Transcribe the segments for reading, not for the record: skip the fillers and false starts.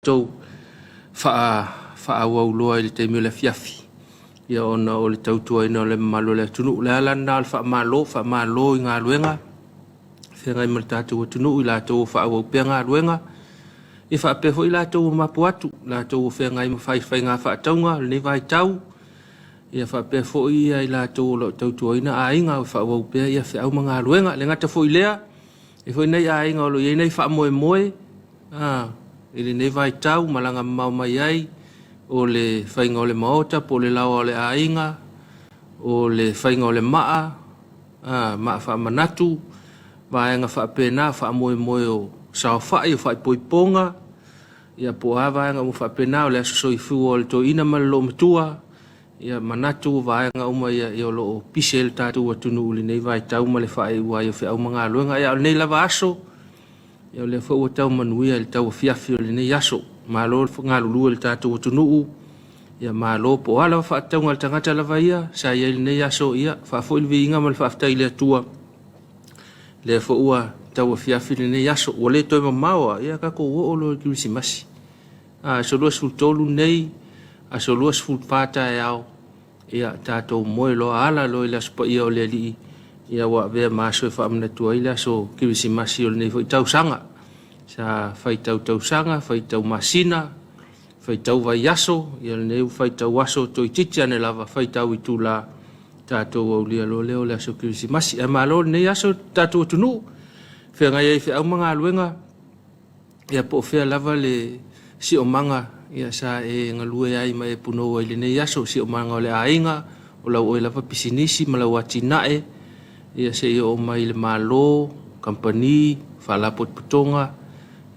Tou faaauau loa i le taimi o le afiafi, ia ona o le tautuaina o le mamalu o le atunuu. O le ala lena o le faamalo, faamalo i galuega feagai ma le tatou atunuu, i latou o faaauau pea galuega, ia faapea foi i latou ua mapu atu, latou o feagai ma faiga faatauga o lenei vaitau, ia faapea foi i latou o lo o tautuaina aiga o faaauau pea ia feau ma galuega. E le gata foi i lea, e i ai foi nai aiga o lo o i ai nai faamoemoe i lenei vaitau malaga mamao mai ai, o le faiga o le maota po o le laoa o le aiga, o le faiga o le maa, maa faamanatu, vaega faapena, faamoemoe o saofai, o faaipoipoga, ia po o a vaega uma faapena, o le aso soifua o le toeaina ma le loomatua, ia manatu o vaega uma ia, ia o lo o pise ai le tatou atunuu i lenei vaitau ma le faaiu ai o feau ma galuega. Ia, a o lenei lava aso, ia o lea foi ua tau manuia i le tauafiafi o lenei aso. Malo le galulue i le tatou atunuu, ia malo po o a lava faatatauga a le tagata lava ia sa i ai i lenei aso, ia faafoi le viiga ma le faafetai i le Atua, lea foi ua tauafiafi lenei aso. Ua le toe mamao lava, ia tatou oo loa i le Kerisimasi. Aso 23 nei, aso 24 taeao, ia tatou moe loa ala loa i le Aso Paia o le Alii, ia ua avea ma aso e faamanatu ai le aso Kerisimasi o lenei foi tausaga. Sa faitau tausaga, faitau masina, faitau vaiaso, ia lenei ua faitau aso toeitiiti ane lava, faitau itula, tatou aulia loa lea o le aso Kerisimasi. Ae malo lenei aso tatou atunuu, feagai ai i feau ma galuega, ia po o fea lava le siomaga ia sa e galue ai ma e punou ai i lenei aso, siomaga o le aiga, o lau oe lava pisinisi ma lau atinae, ia seia oo mai i le Malo, kamupani, faalapotopotoga,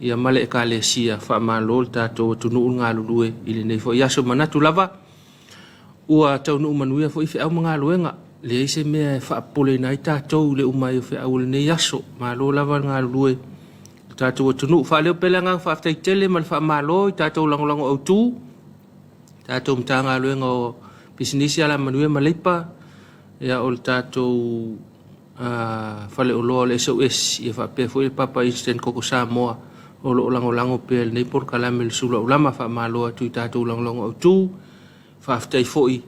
ia ma le Ekalesia. Faamalo le tatou atunuu le galulue i lenei foi aso. Manatu lava ua taunuu manuia foi feau ma galuega. Leai se mea e faapopoleina ai tatou i le uma ai o feau o lenei aso. Malo lava le galulue i le tatou atunuu. Faaleo pea le agaga faafetai tele ma le faamalo i tatou lagolago autu, tatou Matagaluega o Pisinisi, Alamanuia ma Leipa, ia o le tatou faleoloa o le SOS, ia faapea foi le Papa Instant Koko Samoa o lo o lagolago pea i lenei polokalame o le Sulu Aulama. Faamalo atu i tatou lagolago autu. Faafetai foi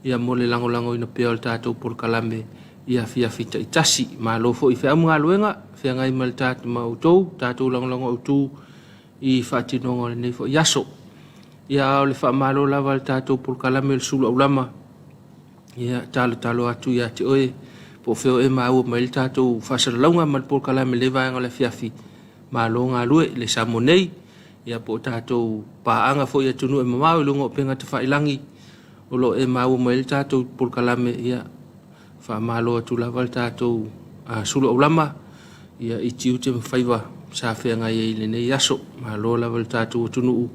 ia mo le lagolagoina pea o le tatou polokalame i afiafi taitasi. Malo foi i feau ma galuega feagai ma le ma outou tatou lagolago autu i faatinoga o lenei foi aso. Ia a o le faamalo lava i le tatou polokalame o le Sulu Aulama, ia talotalo atu ia te oe po o fea o e maua mai le tatou faasalalauga ma le polokalame i lenei vaega o le afiafi. Malo galue i le Samoa nei, ia po o tatou paaga foi i atunuu e mamao i luga o upega tafailagi o lo o e maua mai ai le tatou polokalame, ia faamalo atu lava le tatou sulu aulama ia i tiute ma faiva sa feagai ai i lenei aso. Malo lava le tatou atunuu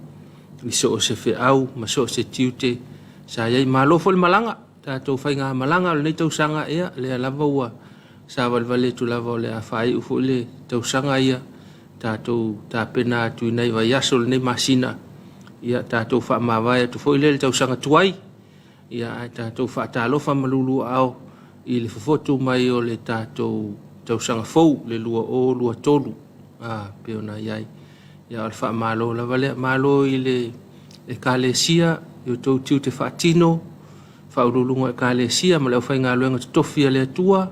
i so o se feau ma so o se tiute sa i ai. Malo foi le malaga, tatou faigamalaga o lenei tausaga, ia lea lava ua savalivali atu lava o le a faaiu foi le tausaga ia, tatou tapena atu i nai vaiaso o lenei masina, ia tatou faamavae atu foi lea i le tausaga tuai, ia ae tatou faatalofa ma luluaao i le fofotu mai o le tatou tausaga fou le 2023 pei ona i ai. Ia o le faamalo lava lea. Malo i le Ekalesia i outou tiute faatino, faauluuluga o Ekalesia ma le aufaigaluega totofi a le Atua,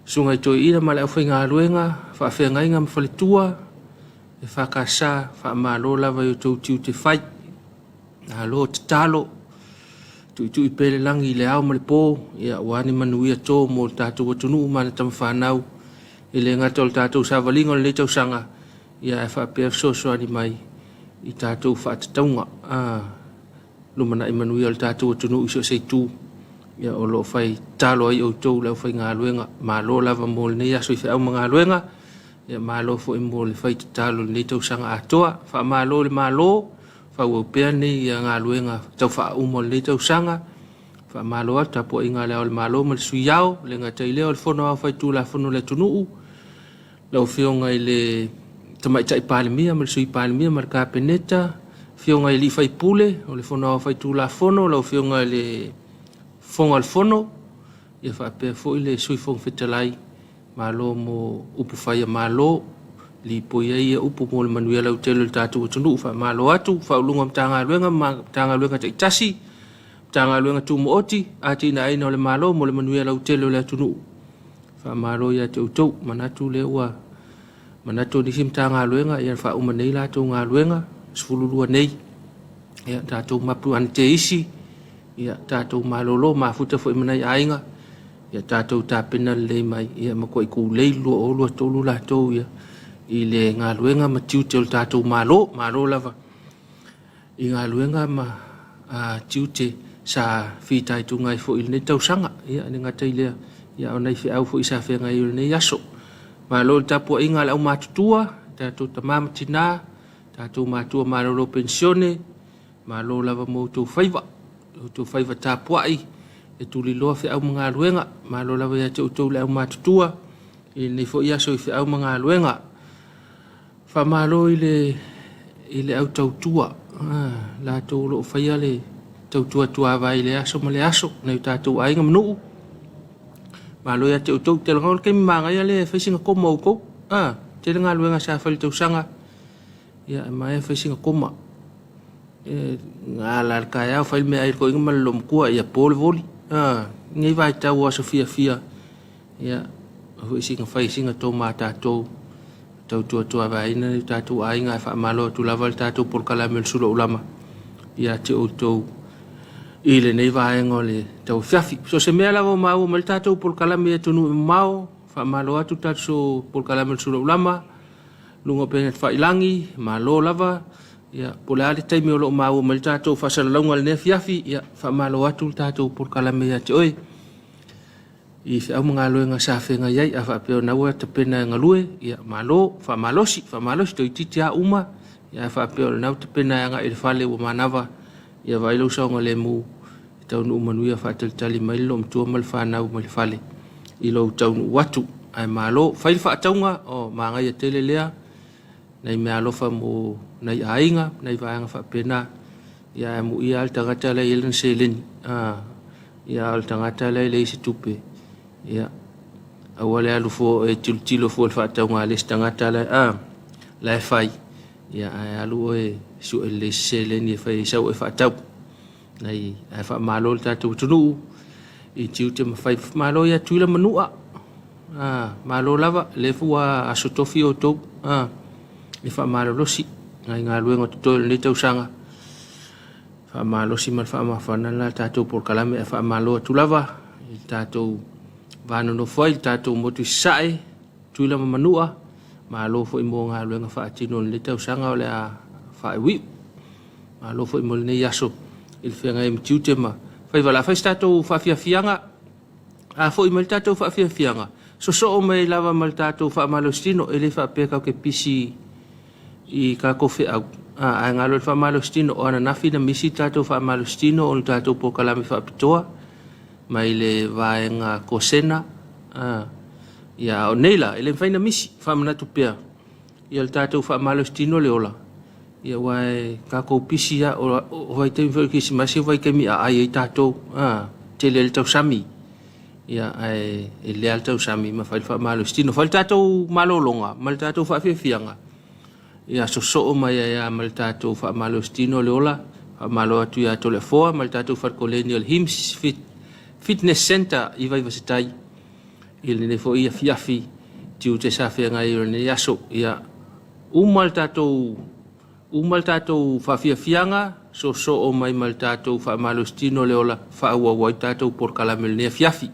Susuga i Toeaina ma le aufaigaluega, faafeagaiga ma faletua, EFKS, faamalo lava i outou tiute fai. Malo tatalo, tuitui pea le lagi i le ao ma le po, ia aua ni manuia to mo le tatou atunuu ma ana tamafanau, e le gata o le tatou savaliga o lenei tausaga, ia ae faapea fesoasoani mai i tatou faatatauga lumanai manuia o le tatou atunuu i so o se itu, ia o lo o fai tatalo ai outou le aufaigaluega. Malo lava mo lenei aso i feau ma galuega, ia malo foi mo le fai tatalo i lenei tausaga atoa. Faamalo i le Malo, faaauau pea nei galuega tau faauma o lenei tausaga. Faamalo atu tapuaiga a Le Ao o le Malo ma le Sui Ao, e le gata i lea o le Fono Aoao Faitulafono a le atunuu, lau Afioga i le Tamaitai Palemia ma le Sui Palemia ma le Kapeneta, Afioga i alii faipule o le Fono Aoao Faitulafono, lau Afioga i le Fofoga o le Fono, ia faapea foi le Sui Fofoga Fetalai, malo mo upufai a Malo. lipoi ai ia upu mo le manuia lautele o le tatou atunuu. Faamalo atu Ofisa Sili o Pulega o Matagaluega ma Matagaluega taitasi, Matagaluega Tumaoti, atinaeina o le Malo mo le manuia lautele o le atunuu. Faamalo ia te outou. Manatu lea ua manatu o nisi Matagaluega ia faauma nei latou galuega 12 nei. Ia tatou mapu ane te isi, ia tatou malolo mafuta foi ma nai aiga, ia tatou tapena lelei mai ia matuai tulei 2023 latou ia i le galuega ma tiute o le tatou Malo. Malo lava i galuega ma tiute sa fitaituga ai foi i lenei tausaga. Ia e le gata i lea, ia o nai feau foi sa feagai ai o lenei aso. Malo i le tapuaiga a le aumatutua, tatou tama ma tina, tatou matua malolo penisione, malo lava mo outou faiva, outou faiva tapuai e tuliloa feau ma galuega. Malo lava ia te outou le aumatutua i lenei foi aso i feau ma galuega. Faamalo i le au tautua, latou o lo o faia le tautua tuavai i le aso ma le aso, nai o tatou aiga ma nuu. Malo ia te outou. Ou te lagona o le taimi manaia lea e fai sina koma o outou. Tele galuega sa fai i le tausaga, ia e manaia fai sina koma. E ala i le taeao fai le meaai a le toeaina ma le loomatua, ia po le voli. Lenei vaitau o aso fiafia, ia foi sina fai sina toma a tatou tautua tuavaeina le tatou aiga. E faamalo atu lava le tatou polokalame o le Sula Ulama ia te outou i lenei vaega o le tauafiafi. So se mea lava o maua mai le tatou polokalame i atunuu e mamao, faamalo atu le tatou polokalame o le Sula Ulama, luga o upega tafailagi, malo lava. Ia, po o le a le taimi o lo o maua mai le tatou faasalalauga i lenei afiafi, ia faamalo atu le tatou polokalame ia te oe i feau ma galuega sa feagai ai. A faapea o lena ua tapena e galue, ia malo, faamalosi, faamalosi, toeitiiti lava uma. Ia a faapea o lena ua tapena e agai i le fale ua manava, ia vaai lou saogalemu e taunuu manuia faatalitali mai le loomatua ma le fanau mai le fale i lou taunuu atu. Ae malo, fai le faatauga, o manaia tele lea, nai meaalofa mo nai aiga, nai vaega faapena. Ia ae amuia lava le tagata la e i ai lana seleni, ia a o le tagata la e leai se tupe, ia aua le alu fua oe e tilotilo fua i le faatauga a le isi tagata la e fai, ia ae alu oe e sue lelei se seleni e fai ai sau oe faatau. Nai, ae faamalo le tatou atunuu i tiute ma faiva. Malo ia Tutuila ma Manua. Malo lava, lea foi ua aso tofi outou e faamalolosi nai galuega o totoe o lenei tausaga. Faamalosi ma le faamafana lena le tatou polokalame ae faamalo atu lava i le tatou va nonofo ai, le tatou motu i Sasae, Tutuila ma Manua. Malo foi mo galuega faatino o lenei tausaga o le a faaiuiu. Malo foi mo lenei aso i le feagai ma tiute ma faiva. O le a fai se tatou faafiafiaga. A foi mai le tatou faafiafiaga, sosoo mai lava ma le tatou faamalositino. E le faapea tatou te pisi i tatou feau, ae galo i le faamalositino. O ananafi na misi le tatou faamalositino ona o le tatou polokalame faapitoa mai le vaega Kosena. Ia, a o nei la, e le mafai ona misi. Faamanatu pea, ia le tatou faamalositino le ola, ia aua e tatou pisi lava, o vaitaimi foi o le Kerisimasi o vaitaimi aai ai tatou, tele ai le tausami. Ia, ae e lelei lava le tausami ma fai le faamalositino. Fai le tatou malologa ma le tatou faafiafiaga, ia sosoo mai ai lava ma le tatou faamalositino le ola. Faamalo atu ia Toleafoa ma le tatou fale koleni o le HIMS Fitness Centre i Vaivasetai i lenei foi afiafi tiute sa feagai ai o lenei aso. Ia, uma le tatou uma le tatou faafiafiaga, soosoo mai ma le tatou faamalositino le ola, faaauau ai le tatou polokalame i lenei afiafi.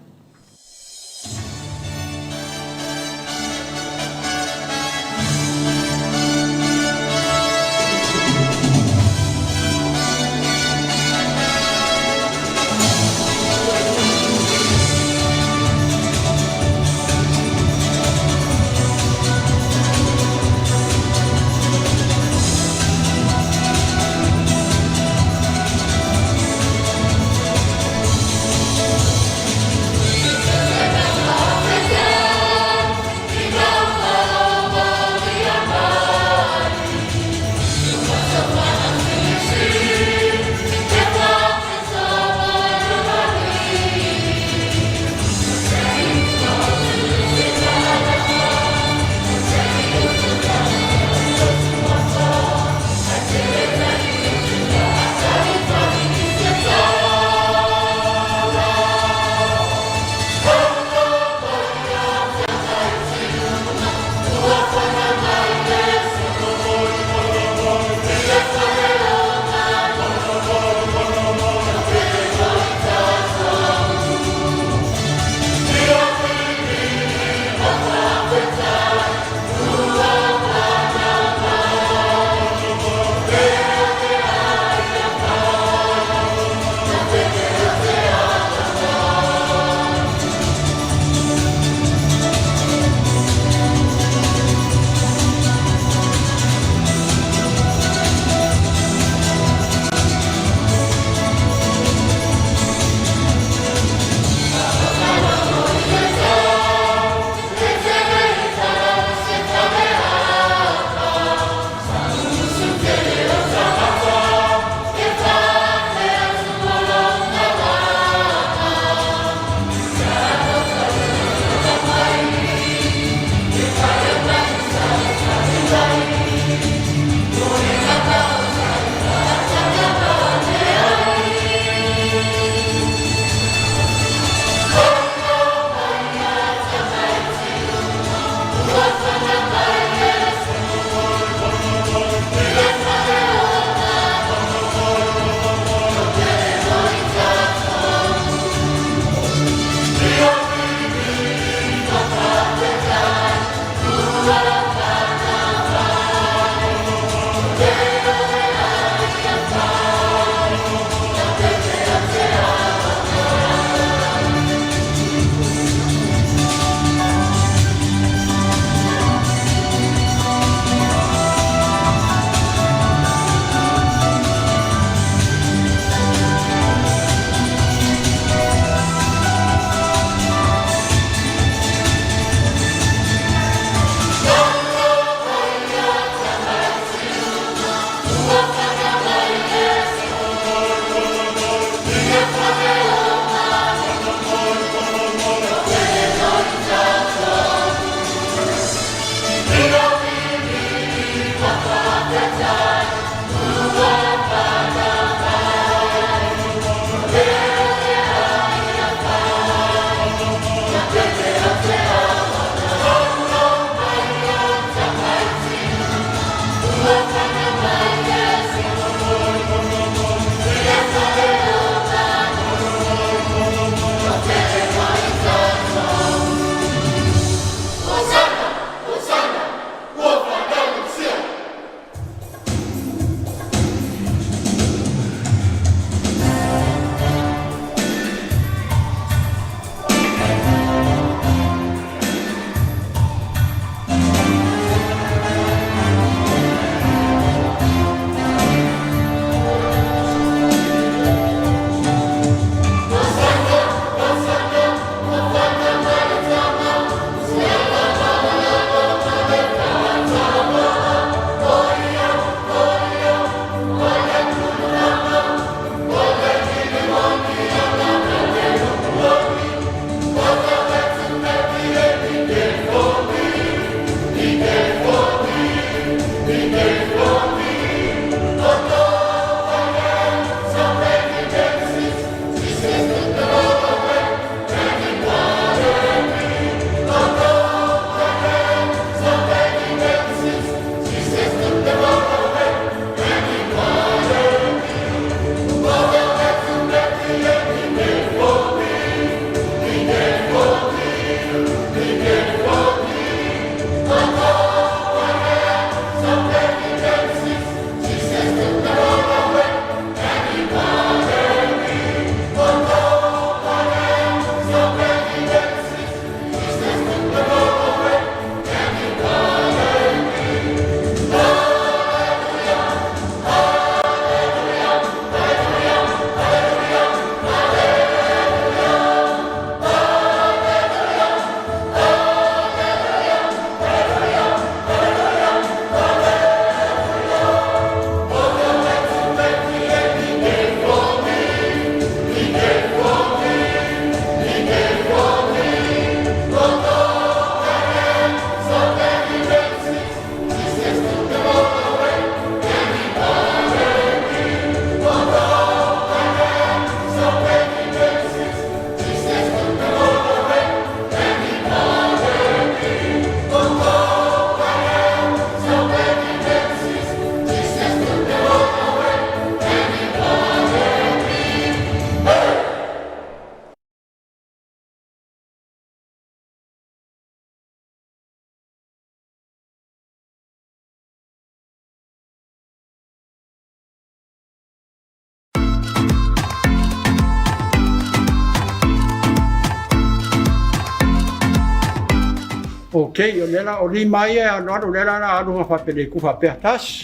Ok, o lea la o lima ia e alualu, lea la la alu faapelei ku faapea. 1,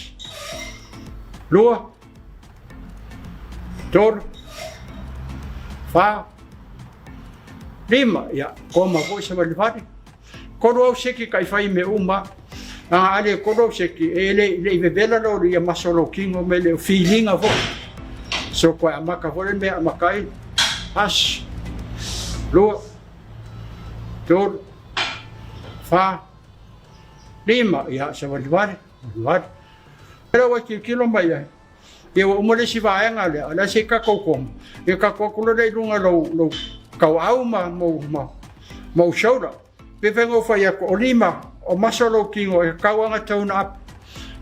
2, 3, 4, 5. Ia, koma foi savalivali. Kolu au seki kai fai me uma. A ale kolu au seki, e le le i vevela lo ia maso lo kingo me le feelinga fo. So koe amaka fo le mea amakai. 1, 2, 3, 4, 5. Ia, savalivali, valivali. Ela ua tilotilo mai ai. Ia ua uma le isi vaega lea, o le a se i tatou koma. Ia tatou atu loa lea i luga lou, lou tauau ma, ma, ma ou shoulder. Pe fai na fai atu, o lima, o maso lou tino e tau ana tone up.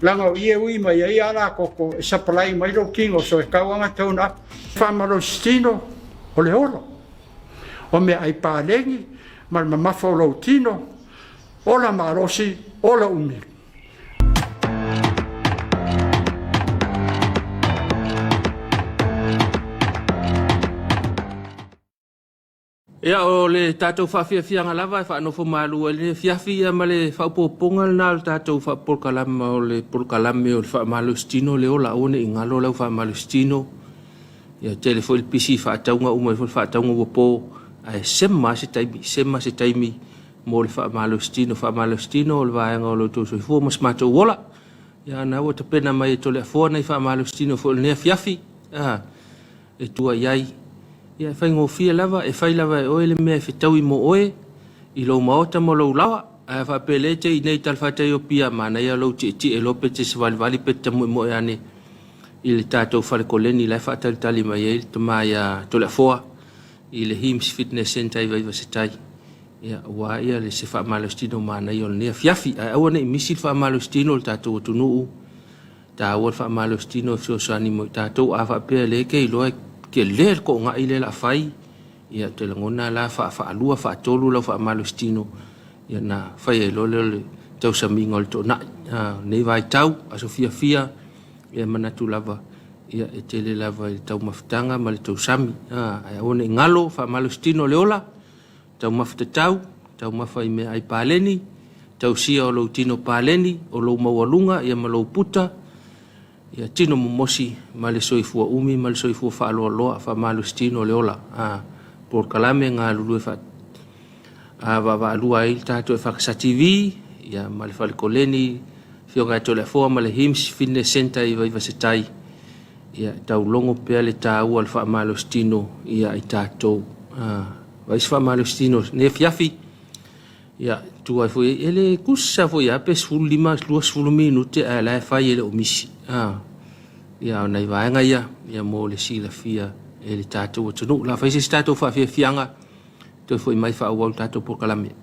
Leaga o i e ui mai ai ala koko e supply mai lou tino, so e tau ana tone up. Faamalositino o le ola. O mea ai paleni ma le mamafa o lou tino, ola malosi, ola umi. Ia, o le tatou faafiafiaga lava e faanofo malu ai le afiafi ia ma le faaopoopoga lena o le tatou faapolokalama o le polokalame o le faamalositino le ola aua ne i galo lau faamalositino. Ia tele foi le pisi i faatauga uma ai foi le faatauga ua po ae sema se taimi, sema se taimi mo le faamalositino. Faamalositino o le vaega o lo outou soifua ma se matou ola. Ia na ua tapena mai e Toleafoa nei faamalositino foi o lenei afiafi e tua i ai. Ia e faigofie lava, e fai lava e oe le mea e fetaui mo oe i lou maota ma lou laoa. Ae faapelei te i nei talafatai o Apia, manaia lou tietie loa pe te savalivali pe te tamoemoe ane i le tatou fale koleni la e faatalitali mai ai le tama ia Toleafoa i le Hims Fitness Center i Vaivasetai. Ia, ua ia le se faamalositino manaia o lenei afiafi. Ae aua ne i misi le faamalositino o le tatou atunuu. Taua le faamalositino e fesoasoani mo i tatou. A faapea le ke iloa e tele le toonai lea o le a fai, ia ou te lagona la faaalua faatolu lau faamalositino, ia na fai ai loa lea o le tausamiga o le toonai. Lenei vaitau, aso fiafia, ia manatu lava, ia e tele lava i le taumafataga ma le tausami. Ae aua ne i galo, faamalositino le ola, taumafa tatau, taumafa i meaai paleni, tausia o lou tino paleni, o lou maualuga ia ma lou puta, ia tino momosi ma le soifua umi ma le soifua faaloaloa, faamalositino le ola. Polokalame galulue vaavaalua ai le tatou EFKS TV, ia ma le fale koleni Afioga ia Toleafoa ma le Hims Fitness Center i Vaivasetai. Ia taulogo pea le taua o le faamalositino ia i tatou. Vai se faamalositino nei afiafi. Ia tua ai foi e le tusa foi a pe 15 20 minute ae la e fai e le o misi. Ia o nai vaega ia ia mo le silafia e le tatou atunuu. La fai se isi tatou faafiafiaga toe foi mai faaauau le tatou polokalame.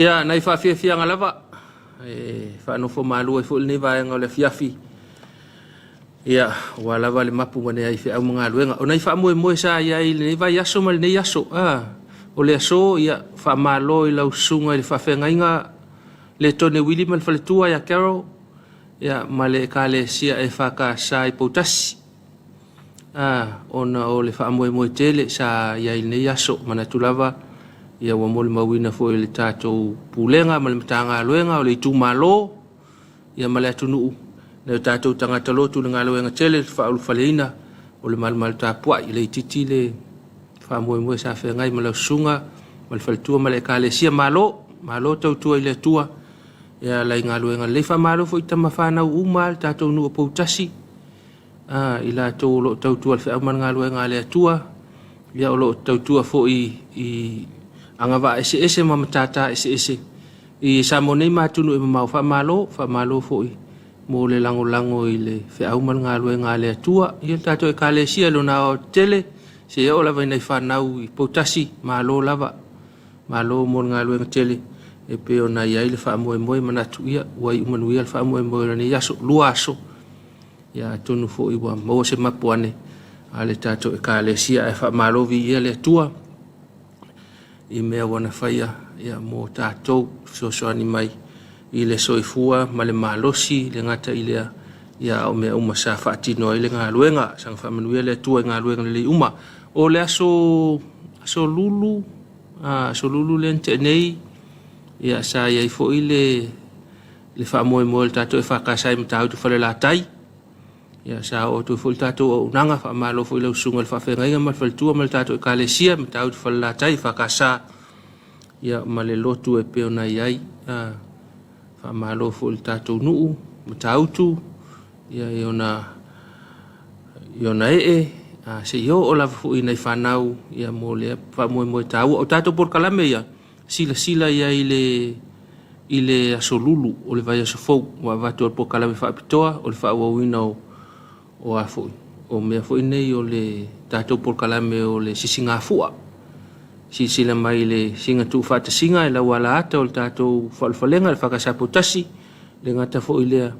Ia, nai faafiafiaga lava e faanofo malu ai foi lenei vaega o le afiafi. Ia, ua lava le mapu ma nei feau ma galuega. O nai faamoemoe sa i ai i lenei vaiaso ma lenei aso. O le aso, ia, faamalo i lau susuga i le faafeagaiga le Tone Wili ma le faletua ia Carol, ia, ma le Ekalesia EFKS i Poutasi. Ona o le faamoemoe tele sa i ai i lenei aso. Manatu lava, ia ua molimauina foi i le tatou pulega ma le Matagaluega o le itumalo, ia ma le atunuu, nai o tatou tagata lotu i le galuega tele le faaulufaleina o le malumalu tapuai. Le itiiti le faamoemoe sa feagai ma lau susuga ma le faletua ma le Ekalesia. Malo, malo tautua i le Atua e ala i galuega lelei. Faamalo foi i tama fanau uma a le tatou nuu o Poutasi, i latou o lo o tautua i le feau ma le galuega a le Atua, ia o lo o tautua foi i agavaa eseese ma matata eseese i Samoa nei ma atunuu e mamao. Faamalo, faamalo foi mo le lagolago i le feau ma le galuega a le Atua. Ia le tatou Ekalesia i lona aoaotetele, seia oo lava i nai fanau i Poutasi, malo lava, malo mo le galuega tele e pei ona i ai le faamoemoe. Manatu ia ua iu manuia le faamoemoe o lenei aso, 2 aso. Ia atonu foi ua maua se mapu ane a le tatou Ekalesia, ae faamalo viia le Atua i mea ua na faia ia mo tatou fesoasoani mai i le soifua ma le malosi, le gata i lea ia o mea uma sa faatino ai le galuega. Saga faamanuia le Atua i galuega lelei uma. O le aso lulu, aso lulu lea na tea nei, ia sa i ai foi le faamoemoe o le tatou EFKS i Matautu Falelatai. Ia sa oo atu foi le tatou auaunaga. Faamalo foi i lau susuga i le faafeagaiga ma le faletua ma le tatou Ekalesia Matautu Falelatai EFKS, ia ma le lotu e pei ona i ai. Faamalo foi i le tatou nuu Matautu, ia i ona ee, seia oo lava foi i nai fanau, ia mo lea faamoemoe taua. O tatou polokalame ia, silasila i ai i le aso lulu o le vaiaso fou, ua avatu o le polokalame faapitoa o le faaauauina o a foi, o mea foi nei o le tatou polokalame o le sisigafua. Silasila mai i le siga tuufaatasiga e lau alaata o le tatou faaulufalega le EFKS Poutasi, le gata foi lea,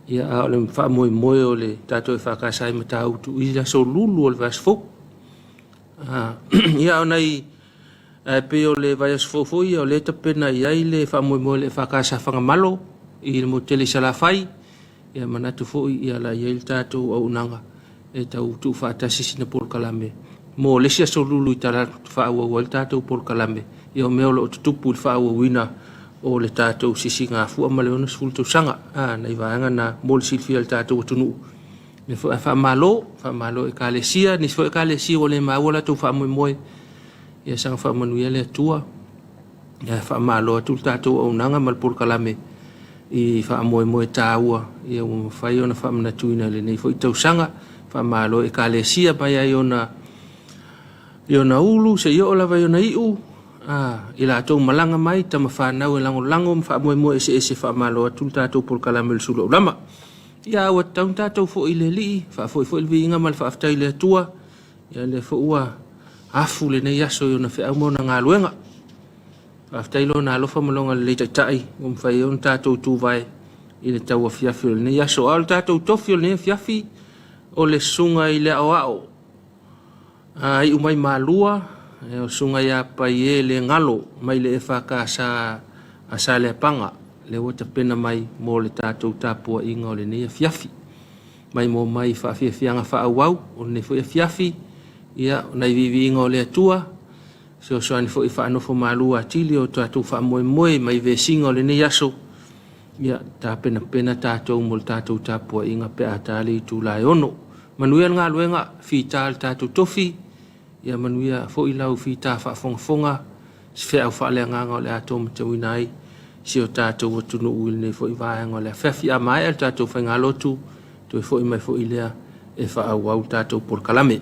ia a o le faamoemoe o le tatou EFKS i Matautu i le aso lulu o le vaiaso fou. Ia o nai pei o le vaiaso fou foi o lea tapena i ai le faamoemoe o le EFKS Fagamalo i le motu tele i Salafai. Ia manatu foi ia la i ai le tatou auaunaga e tau tuufaatasi sina polokalame mo le isi aso lulu i tala faaauau ai le tatou polokalame. Ia o mea o lo o tutupu i le faaauauina o le tatou sisigafua ma le 60 tausaga. Nai vaega na mo le silafia e le tatou atunuu. Ia foi faamalo, faamalo Ekalesia, nisi foi Ekalesia ua le maua latou faamoemoe. Ia saga faamanuia le Atua. Ia faamalo atu le tatou auaunaga ma le polokalame i faamoemoe taua, ia ua mafai ona faamanatuina i lenei foi tausaga. Faamalo Ekalesia mai ai ona i ona ulu seia oo lava i ona iu, i latou malaga mai tama fanau e lagolago ma faamoemoe eseese. Faamalo atu le tatou polokalame o le Sulu Aulama. Ia ua tatau ona tatou foi i le Alii, faafoi foi le viiga ma le faafetai i le Atua. Ia lea foi ua afu lenei aso i ona feau ma ona galuega. Faafetai lona alofa ma lona lelei taitai ua mafai ai ona tatou tuvae i le tauafiafi o lenei aso. A o le tatou tofi o lenei afiafi, o le susuga i le aoao iu mai Malua, o le susuga ia Paie le Galo mai le EFKS a Saleapaga, lea ua tapena mai mo le tatou tapuaiga o lenei afiafi. Mai mo mai faafiafiaga faaauau o lenei foi afiafi, ia o nai viiviiga o le Atua, fesoasoani foi faanofo malu atili o tatou faamoemoe mai vesiga o lenei aso. Ia tapenapena tatou mo le tatou tapuaiga pe a ta le itula e 6. Manuia le galuega, fita le tatou tofi, ia manuia foi lau fita faafogafoga, se feau faaleagaga o le a taumatauina ai si o tatou atunuu i lenei foi vaega o le afiafi. A maea le tatou faigalotu, toe foi mai foi lea e faaauau le tatou polokalame.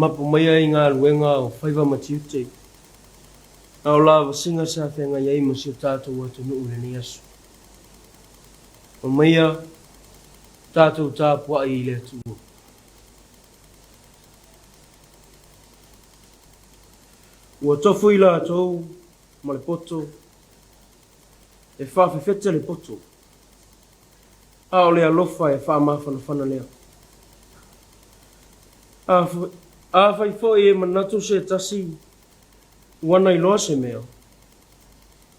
Mapu maia i galuega o faiva ma tiute, a o lavasiga sa feagai ai ma si o tatou atunuu i lenei aso. Aumaia tatou tapuai i le Atua. Ua tofu i latou ma le poto e faafefete le poto, a o le alofa e faamafanafana lea. Afai foi e manatu se tasi ua na iloa se mea,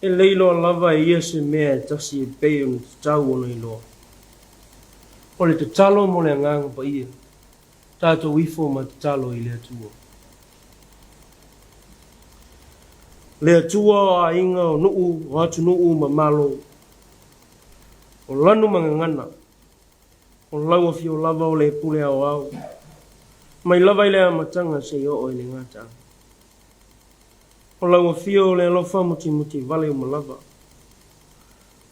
e le iloa lava e ia se mea e tasi e pei ona tatau ona iloa. O le tatalo mo le Agaga Paia, tatou ifo ma tatalo i le Atua. Le Atua o aiga, o nuu, o atunuu ma malo, o lanu ma gagana, o lau afio lava o le pule aoao, mai lava i le amataga seia oo i le gataaga. O lau afio o le alofa mutimuti vale uma lava.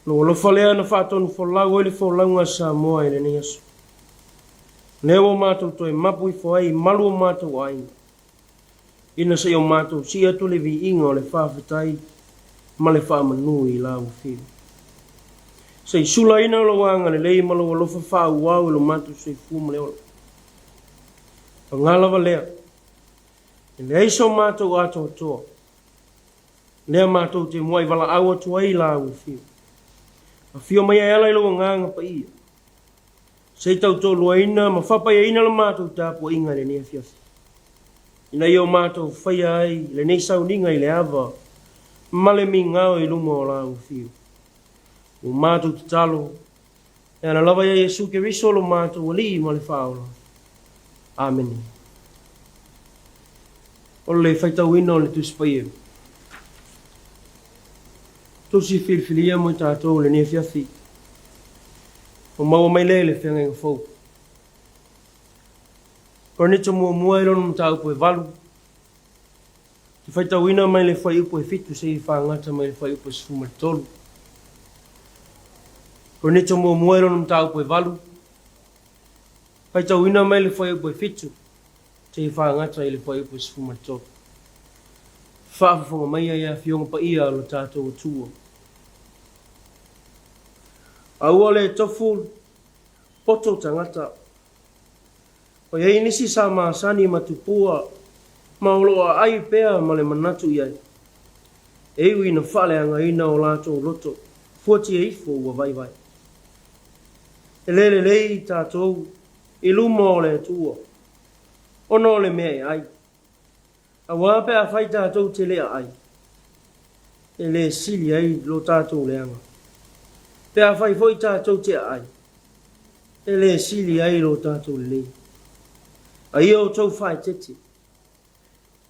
Lou alofa lea na faatonu folau ai le folauga a Samoa i lenei aso. Lea ua matou toe mapu ifo ai i malu o matou aiga, ina se i o matou sii atu le viiga o le faafetai ma le faamanu i lau afio. Se i sulaina lou agalelei ma lou alofa faaauau i lo matou soifua ma le ola. Paga lava lea, e leai so matou atoatoa, lea matou te muai valaau atu ai i lau afio. Afio mai e ala i lou agaga paia, se i tautoaluaina ma faapaiaina la matou tapuaiga i lenei afiafi, ina ia o matou faia ai lenei sauniga i le ava ma le migao i luma o lau afio. Ua matou tatalo e ala lava ia Iesu Keriso lo matou Alii ma le Faaola. Amene. O le faitauina o le Tusi Paia. Tusi filifilia mo i tatou i lenei afiafi. Ua maua mai lea i le Feagaiga Fou. Korinito muamua i lona mataupu e 8, te faitauina mai le fuaiupu e 7 seia fagata mai le fuaiupu e 13. Korinito muamua i lona mataupu e 8, faitauina mai le fuaiupu e 7 seia fagata i le fuaiupu e 13. Faafofoga maia e Afioga Paia a lo tatou Atua. A ua le tofu poto tagata, ua i ai nisi sa masani ma tupua ma o lo o aai pea ma le manatu i ai, e iu ina faaleagaina o latou loto, fuatia ifo ua vaivai. E le lelei tatou i luma o le Atua, ona o le mea e ai. Aua pe afai tatou te le aai, e le sili ai lo tatou leaga. Pe afai foi tatou te aai, e le sili ai lo tatou lelei. A ia outou faaeteete,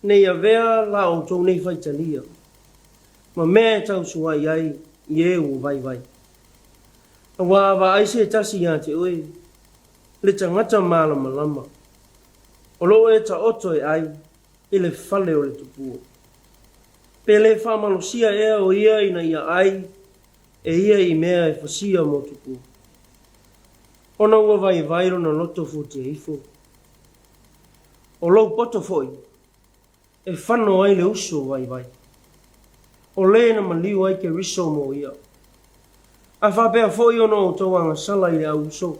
ne i avea la outou nei faitalia ma mea e tausuai ai i e ua vaivai. Aua a vaai se tasi ia te oe, le tagata malamalama, o lo o e taoto e ai i le fale o le tupua. Pe le faamalosia ea o ia ina ia ai e ia i mea e fasia mo tupua, ona ua vaivai lona loto fuatia ifo. O lou poto foi e fano ai le uso vaivai, o le na maliu ai Keriso mo ia. A faapea foi ona outou agasala i le au uso,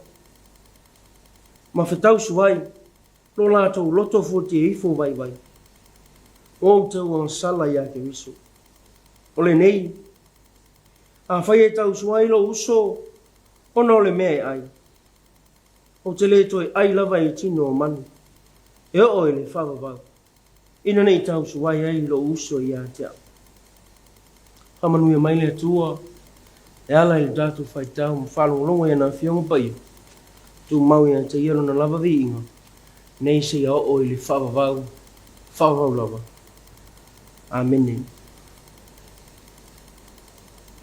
ma fetausu ai lo latou loto fuatia ifo vaivai, o outou agasala iā Keriso. O lenei, afai e tausu ai lou uso ona o le mea e ai, ou te le toe ai lava i tino o manu, e oo i le faavavau, ina ne i tausuai ai lou uso ia te au. Faamanuia mai le Atua e ala i le tatou faitau ma faalogologo i ana Afioga Paia, tumau ia te Ia Lona lava viiga, nei seia oo i le faavavau, faavavau lava. Amene.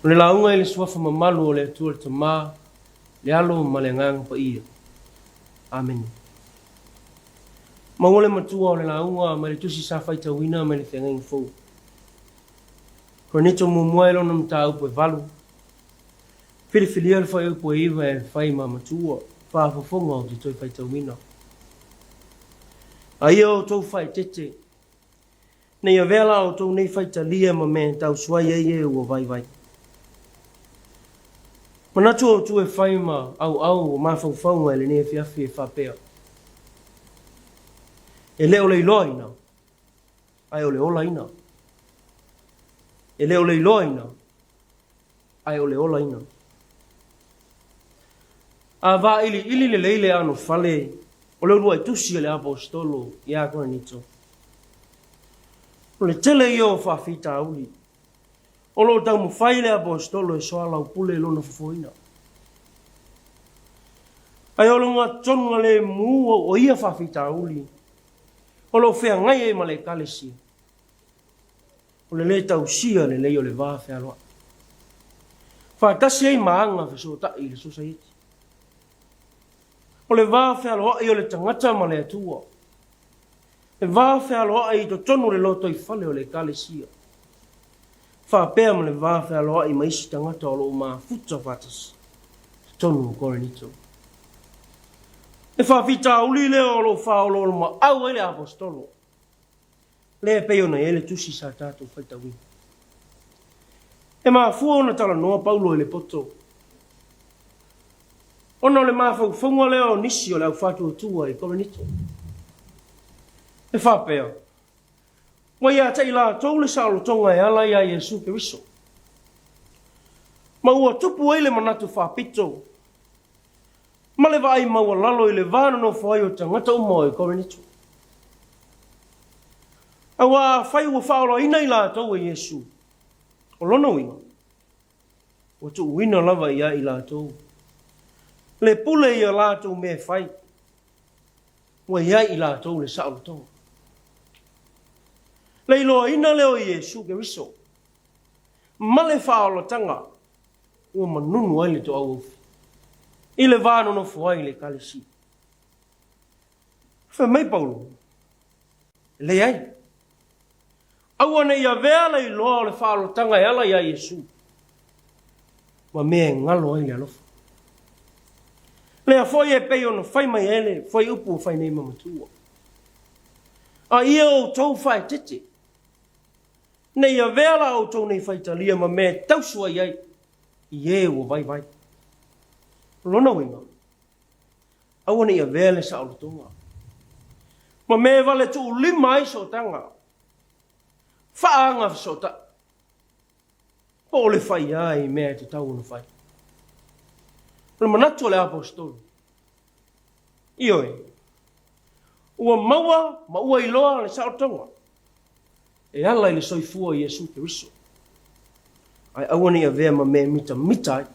O le lauga i le suafa mamalu o le Atua le Tama, le Alo ma le Agaga Paia. Amene. Maua le matua o le lauga mai le tusi sa faitauina mai le Feagaiga Fou. Korinito muamua e lona mataupu e 8. Filifilia le fuaiupu e 9 e fai ma matua, faafofoga ou te toe faitauina. A ia outou faaeteete, ne i avea la outou nei faitalia ma mea e tausuai ai e ua vaivai. Manatu outou e fai ma auau o mafaufauga i lenei afiafi e faapea, E le o le iloaina, ae o le olaina. E le o le iloaina, ae o le olaina. A vailiili lelei le anofale o le uluai tusi a le Aposetolo ia Korinito, o le tele ia o faafitauli o lo o taumafai le Aposetolo e soalaupule lona fofoina. Ae o le ugatogalemu o ia faafitauli o lo o feagai ai ma le Ekalesia, o le lē tausia lelei o le va fealoaʻi faatasi ai ma aga fesootaʻi i le sosaieti. O le va fealoaʻi o le tagata ma le Atua, le va fealoaʻi i totonu o le lotoifale o le Ekalesia, faapea ma le va fealoaʻi ma isi tagata o lo o mafuta faatasi i totonu o Korinito. Le faafitauli lea o lo o faaoloolomaau ai le Aposetolo, lea e pei ona i ai le tusi sa tatou faitauina. E mafua ona talanoa Paulo i le poto, ona o le mafaufauga lea o nisi o le aufaatuatua i Korinito. E faapea, ua ia te i latou le saolotoga e ala iā Iesu Keriso, ma ua tupu ai le manatu faapito ma le vaai maualalo i le va nonofo ai o tagata uma o Korinito. Aua afai ua faaolaina i latou e Iesu, o lona uiga, ua tuuina lava ia i latou le pule i a latou mea e fai, ua i ai i latou le saolotoga. Le iloaina lea o Iesu Keriso ma le faaolataga ua manunu ai le toauaufi i le va nonofo ai i le Ekalesia. Fai mai Paulo, E leai. Aua ne i avea le iloa o le faaolotaga e ala iā Iesu ma mea e galo ai le alofa. Lea foi e pei ona fai mai ai le fuaiupu ua fai nei ma matua. A ia outou faaeteete, Ne i avea la outou nei faitalia ma mea e tausu ai ai i e ua vaivai. O lona uiga, aua ne i avea le saolotoga ma mea e vale tuulima ai sootaga faaagafesootai po o le fai lava i mea e tatau ona fai. O le manatu o le Aposetolo, Ioe, ua maua ma ua iloa le saolotoga e ala i le soifua o Iesu Keriso, ae aua ne i avea ma mea e mitamita ai.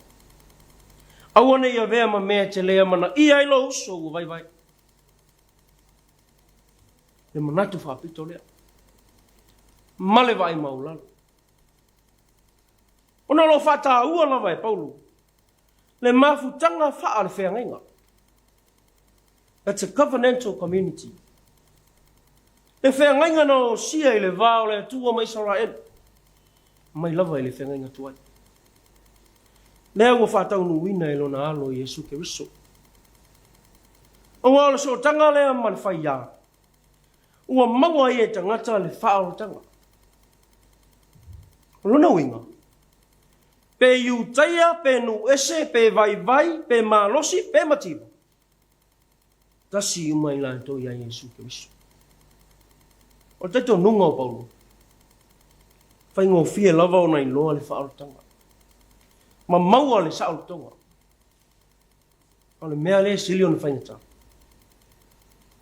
Aua ne i avea ma mea e te le amanaia ai lou uso ua vaivai. Le manatu faapito lea, ma le vaai maualalo. Ona o lo o faataua lava e Paulo le mafutaga faa-le-feagaiga. That's a covenantal community. Le feagaiga na osia i le va o le Atua ma Isaraelu, mai lava i le feagaiga tuai. Lea ua faataunuuina e lona Alo Iesu Keriso. Aua o le sootaga lea ma le faiā, ua maua ai e tagata le faaolataga. O lona uiga, Pe Iutaia, pe nuu ese, pe vaivai, pe malosi, pe mativa. Tasi uma i latou iā Iesu Keriso. O le talitonuga o Paulo, faigofie lava ona iloa le faaolataga ma maua le saolotoga. A o le mea lea e sili ona faigata,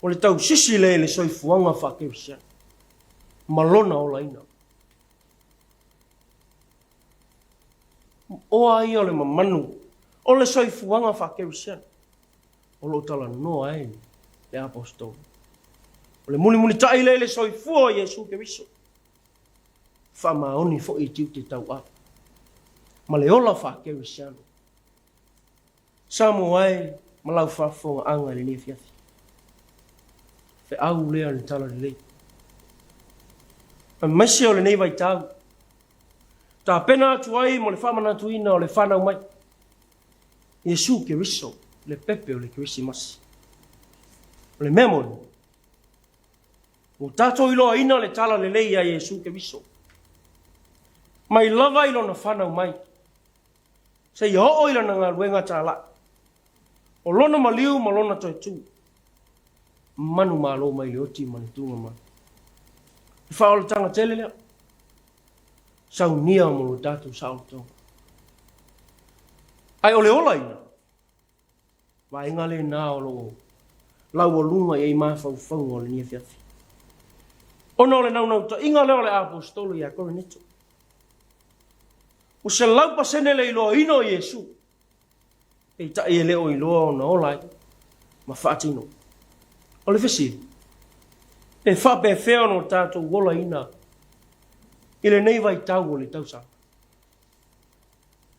o le tausisi lea i le soifuaga faakerisiano ma lona olaina. Oa ia o le mamanu o le soifuaga faakerisiano o lo o talanoa ai le Aposetolo. O le mulimulitai lea i le soifua o Iesu Keriso, faamaoni foi i tiute tauave ma le ola faakerisiano. Samoa e ma lau faafofogaaga i lenei afiafi. Feau lea o le Talalelei. Aemaise o lenei vaitau, tapena atu ai mo le faamanatuina o le fanau mai, Iesu Keriso, le pepe o le Kerisimasi. O le mea moni, Ua tatou iloaina le tala lelei ia Iesu Keriso, mai lava i lona fanau mai, seia oo i lana galuega talai, o lona maliu ma lona toe tu, manumalo mai le oti ma le tugamau. Le faaolataga tele lea, saunia mo lo tatou saolotoga. Ae o le olaina, Vaega lena o lo o laualuga i ai mafaufauga o lenei afiafi. Ona o le naunautaiga lea o le Aposetolo ia Korinito. Ua 100% le iloaina o Iesu, peitai e le o iloa ona ola ai ma faatino. O le fesili, pe faapefea ona o tatou olaina i lenei vaitau o le tausaga?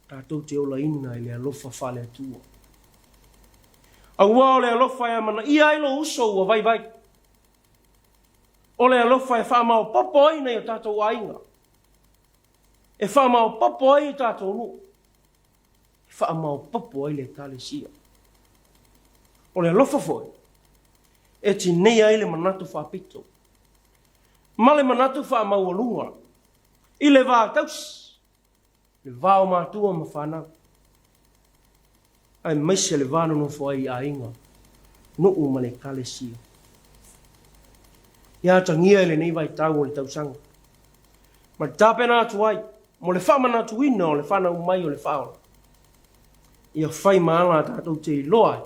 Tatou te olaina i le alofa faale-Atua. Aua o le alofa e amanaia ai lou uso ua vaivai. O le alofa e faamaopoopo ai nai o tatou aiga. E faamaopoopo ai o tatou nuu. E faamaopoopo ai le Ekalesia. O le alofa foi e tineia ai le manatu faapito ma le manatu faamaualuga i le va tausi, le va o matua ma fanau, aemaise le va nonofo ai i aiga, nuu ma le Ekalesia. Ia atagia i lenei vaitau o le tausaga, ma le tapena atu ai mo le faamanatuina o le fanau mai o le Faaola, ia fai ma ala tatou te iloa ai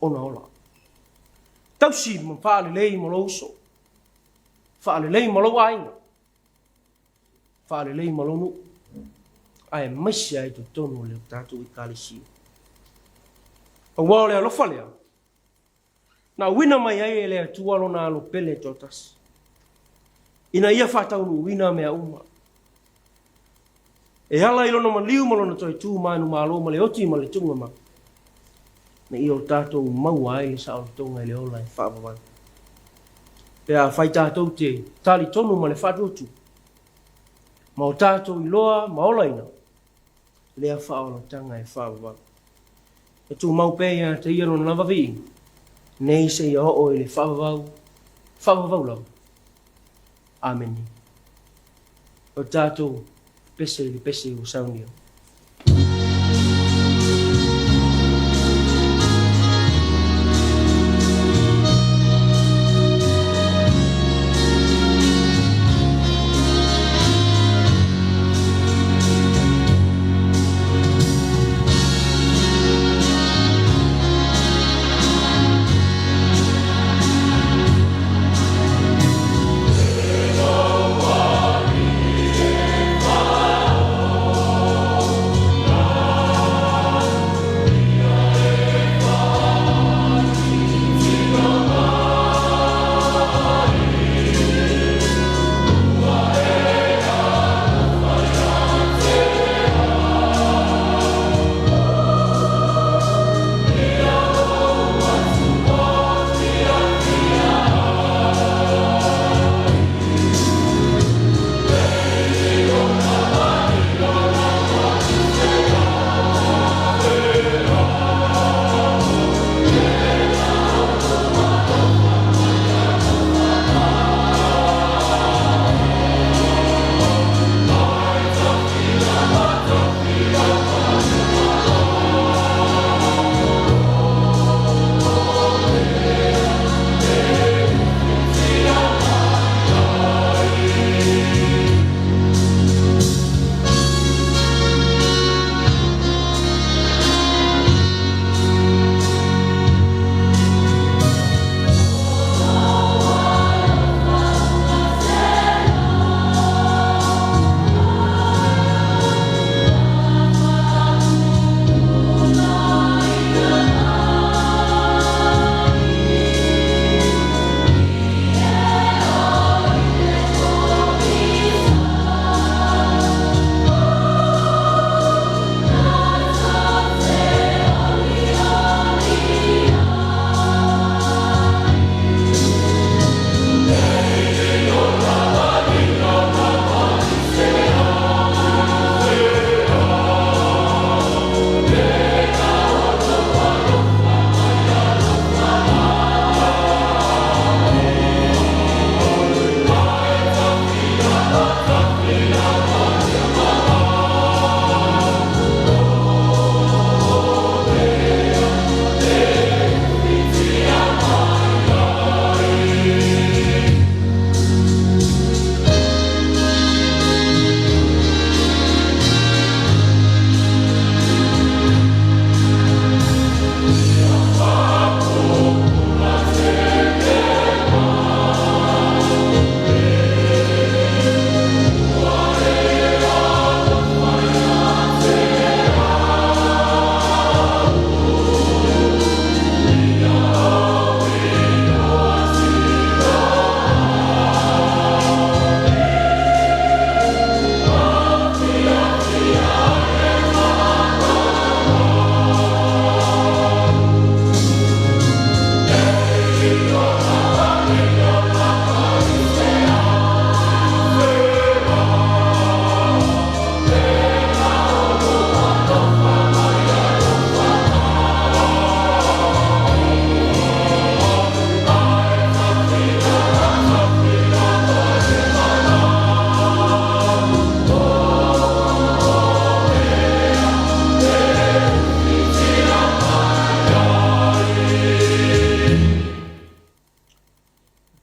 ona ola. Tausi ma faalelei mo lou uso, Faalelei ma lou aiga, faalelei ma lou nuu, aemaise ai totonu o le tatou Ekalesia. Aua o le alofa lea, na auina mai ai e le Atua lona alo pele toatasi, ina ia faataunuuina mea uma. E ala i lona maliu ma lona toe tu manumalo ma le oti ma le tuugamau, ina ia o tatou maua ai le saolotoga i le ola e faavavau. Pe afai tatou te talitonu ma le faatuatua, ma o tatou iloa ma olaina lea faaolataga e faavavau, e tumau pea ia te ia lona lava viiga, nei seia oo i le faavavau, faavavau lava. Amene. O tatou pese i le pese ua saunia.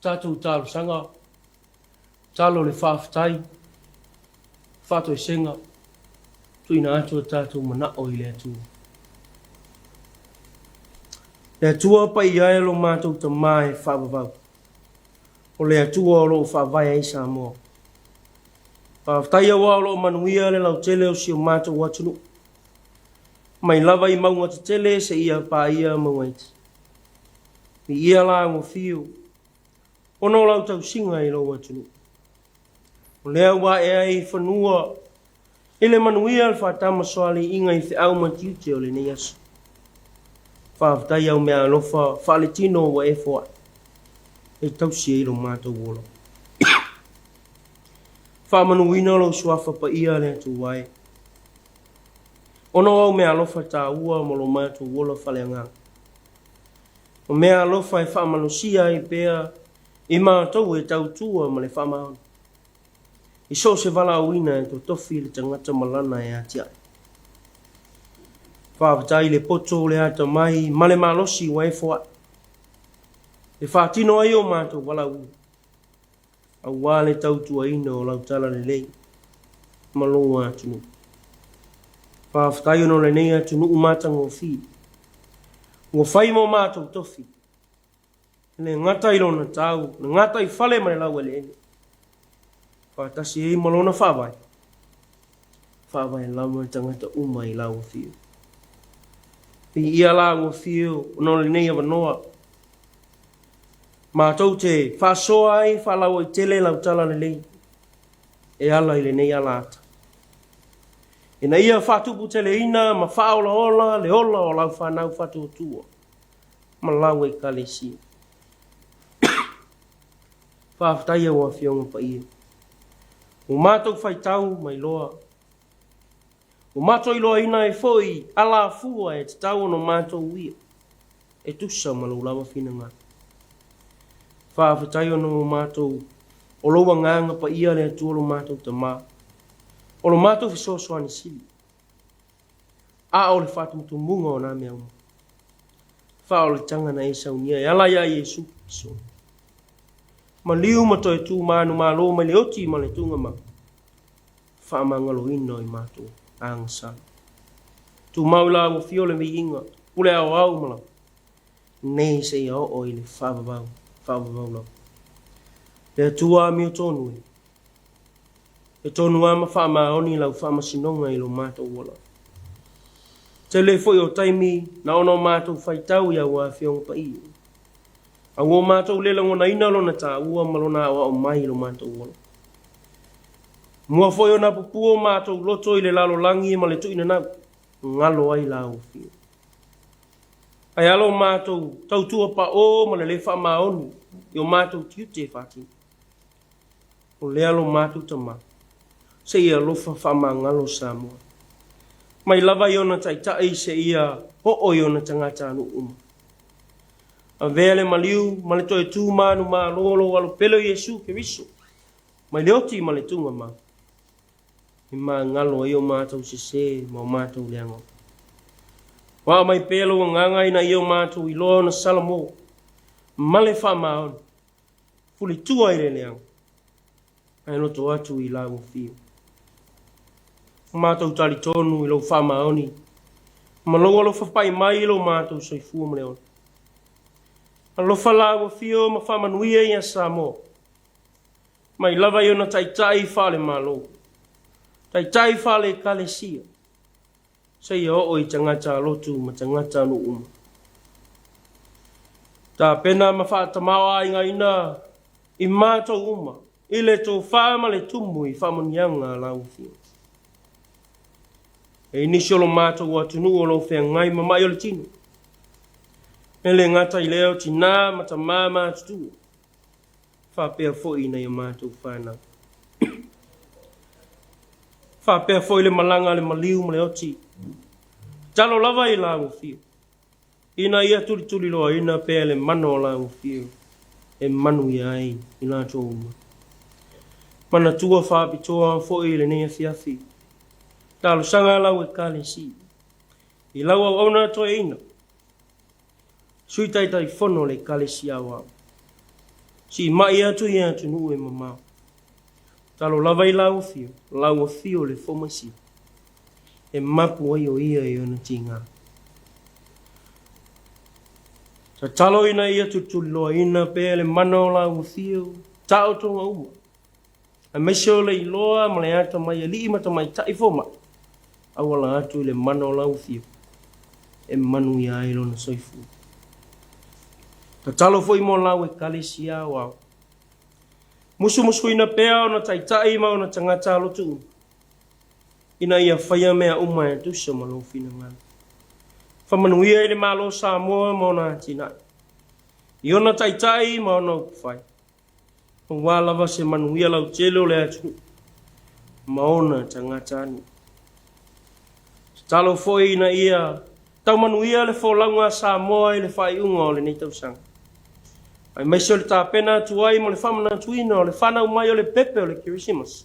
tatou talosaga, talo le faafetai, faatoesega, tuuina atu o tatou manao i le Atua. Le Atua paia e lo matou Tama e faavavau, o le Atua o lo o faavae ai Samoa. Faafetai aua o lo o manuia le lautele o si o matou atunuu, mai lava i mauga tetele seia paia mauga iti. Viia la ua fiu, ona o lau tausiga i lou atunuu. O lea ua ae ai i fanua i le manuia le faatamasoaliiga i feau ma tiute o lenei aso. Faafetai au meaalofa faaletino ua e foai e tausi ai lo matou ola. Faamanuina lou suafa paia le Atua e, ona o au meaalofa taua mo lo matou ola faaleagaga. O meaalofa e faamalosia ai pea i matou e tautua ma le faamaoni i so o se valaauina e totofi le tagata ma lana e atiae. Faafetai i le poto, le atamai ma le malosi ua e foai e faatino ai o matou valaauina aua le tautuaina o lau talalelei ma lou atunuu. Faafetai ona o lenei atunuu matagofie ua fai mo matou tofi, e le gata i lona tau, le gata i fale ma le laueleele, faatasi ai ma lona faavae, faavae lava le tagata uma i lau afio. Viia lau afio ona o lenei avanoa, matou te faasoa ai faalauaitele lau talalelei e ala i lenei alaata, ina ia faatuputeleina ma faaolaola le ola o lau fanau faatuatua ma lau Ekalesia. Faafetai au Afioga Paia, ua matou faitau mai loa, ua matou iloaina ai foi alafua e tatau ona matou uia e tusa ma lou lava finagalo. Faafetai ona ua matou o lou agaga paia le Atua lo matou Tama, o lo matou fesoasoani sili, a o le faatumutumuga o nā mea uma. Faaolitaga na e saunia e ala iā Iesu Keriso. Maliu ma toe tu manumalo mai le oti ma le tugamau, faamagaloina o i matou agasala. Tumau i la ua fio le viiga, pule aoao ma lau, nei seia oo i le faavavau, faavavau lava. Le Atua amiotonu e, e tonu lava ma faamaoni lau faamasinoga i lo matou ola. Tele foi o taimi na ona o matou faitau i au Afioga Paia, a ua matou le lagonaina lona taua ma lona aoao mai i lo matou ola. Mua foi ona pupuo matou loto i le lalolagi ma le tuuinanau, galo ai la afio. Ae ala o matou tautua paʻō ma le lē faamaoni i o matou tiute e faatino. O lea lo matou Tama, seia alofa faamagalo Samoa. Mai lava i ona taitai seia oo i ona tagatanuu uma. Avea le maliu ma le toe tu manumalo o lou Alo pele o Iesu Keriso, mai le oti ma le tugamau, i magalo ai o matou sesē ma o matou leaga. Ua aumai pea lou agaga ina ia o matou iloa ona salamo ma le faamaoni, fulitua i le leaga, ae loto atu i lau afio. Ua matou talitonu i lou faamaoni ma lou alofa pai mai i lo matou soifua ma le ola. Alofa lau afio ma faamanuia ia Samoa, mai lava i ona taitai faale-Malo, taitai faale-Ekalesia, seia oo i tagata alotu ma tagata nuu uma. Tapena ma faatamaoaigaina i matou uma i le tofa ma le tumu i faamanuiaga a lau Afioga. E i nisi o lo matou atunuu o lo o feagai ma mai o le tino, e le gata i lea o tinā ma tamā matutua, faapea foi i nai a matou fanau. Faapea foi le malaga a le maliu ma le oti, tatalo lava i lau Afioga, ina ia tulituliloaina pea le mana o lau Afioga e manuia ai i latou uma. Manatua faapitoa foi i lenei afiafi, talosaga a lau Ekalesia i lau auauna toeaina, Sui Taitaifono o le Ekalesia Aoao. Siimai atu i atunuu e mamao. Tatalo lava i lau afio, lau afio le Fomaisia, e mapu ai o ia i ona tiga. Tatalo ina ia tulituliloaina pea le mana o lau afio, taotoga uma, aemaise o le iloa ma le atamai alii ma tamaitai fomai, auala atu i le mana o lau afio, e manuia ai lona soifua. Tatalo foi mo lau Ekalesia aoao. Musumusuina pea ona taitai ma ona tagata lotu uma, ina ia faia mea uma e tusa ma lou finagalo. Faamanuia i le Malo o Samoa ma ona atinae, i ona taitai ma ona upufai, aua lava se manuia lautele o le atunuu ma ona tagatanuu. Tatalo foi ina ia tau manuia le folauga a Samoa i le faaiuga o lenei tausaga, aemaise o le tapena atu ai mo le faamanatuina o le fanau mai o le pepe o le Kerisimasi.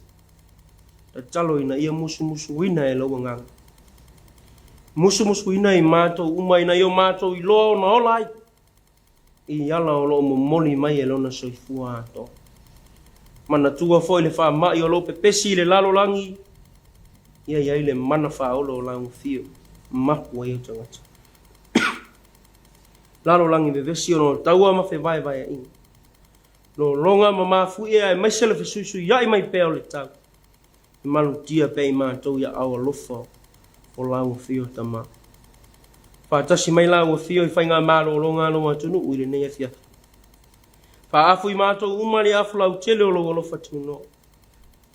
Tatalo ina ia musumusuina e lou agaga. Musumusuina i matou uma ina ia o matou iloa ona ola ai i ala o lo o momoli mai e lona soifua atoa. Manatua foi le faamai o lo o pepesi i le lalolagi, ia i ai le mana faaola o lau afio, mapu ai o tagata. Lalolagi vevesi ona o taua ma fevaevaeaiga. Lologa ma mafuie aemaise le fesuisuiai mai pea o le tau, e malutia pea i matou i aao alofa o lau afio Tama. Faatasi mai lau afio i faigamalologa a lou atunuu i lenei afiafi. Faaafu i matou uma le afu lautele o lou alofa tunoa.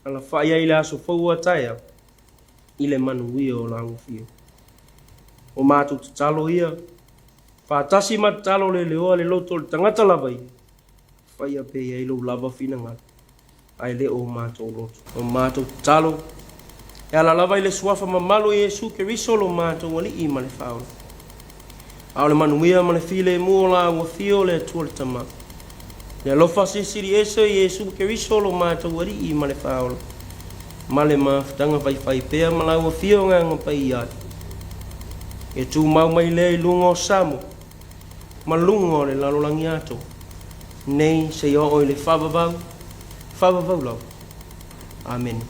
Alafai ai le aso fou a taeao i le manuia o lau afio. O matou tatalo ia, faatasi ma tatalo leleoa le loto o le tagata lava ia, faia pea i ai lou lava finagalo, ae le o matou loto. O matou tatalo, e ala lava i le suafa mamalu o Iesu Keriso lo matou Alii ma le Faaola. A o le manuia ma le filemu o lau afio o le Atua le Tama, le alofa silisili ese o Iesu Keriso lo matou Alii ma le Faaola, ma le mafutaga faifai pea ma lau afio Agaga Paia ai, e tumau mai lea i luga o Samoa ma luga o le lalolagi atoa, nei seia oo i le faavavau, faavavau lava. Amene.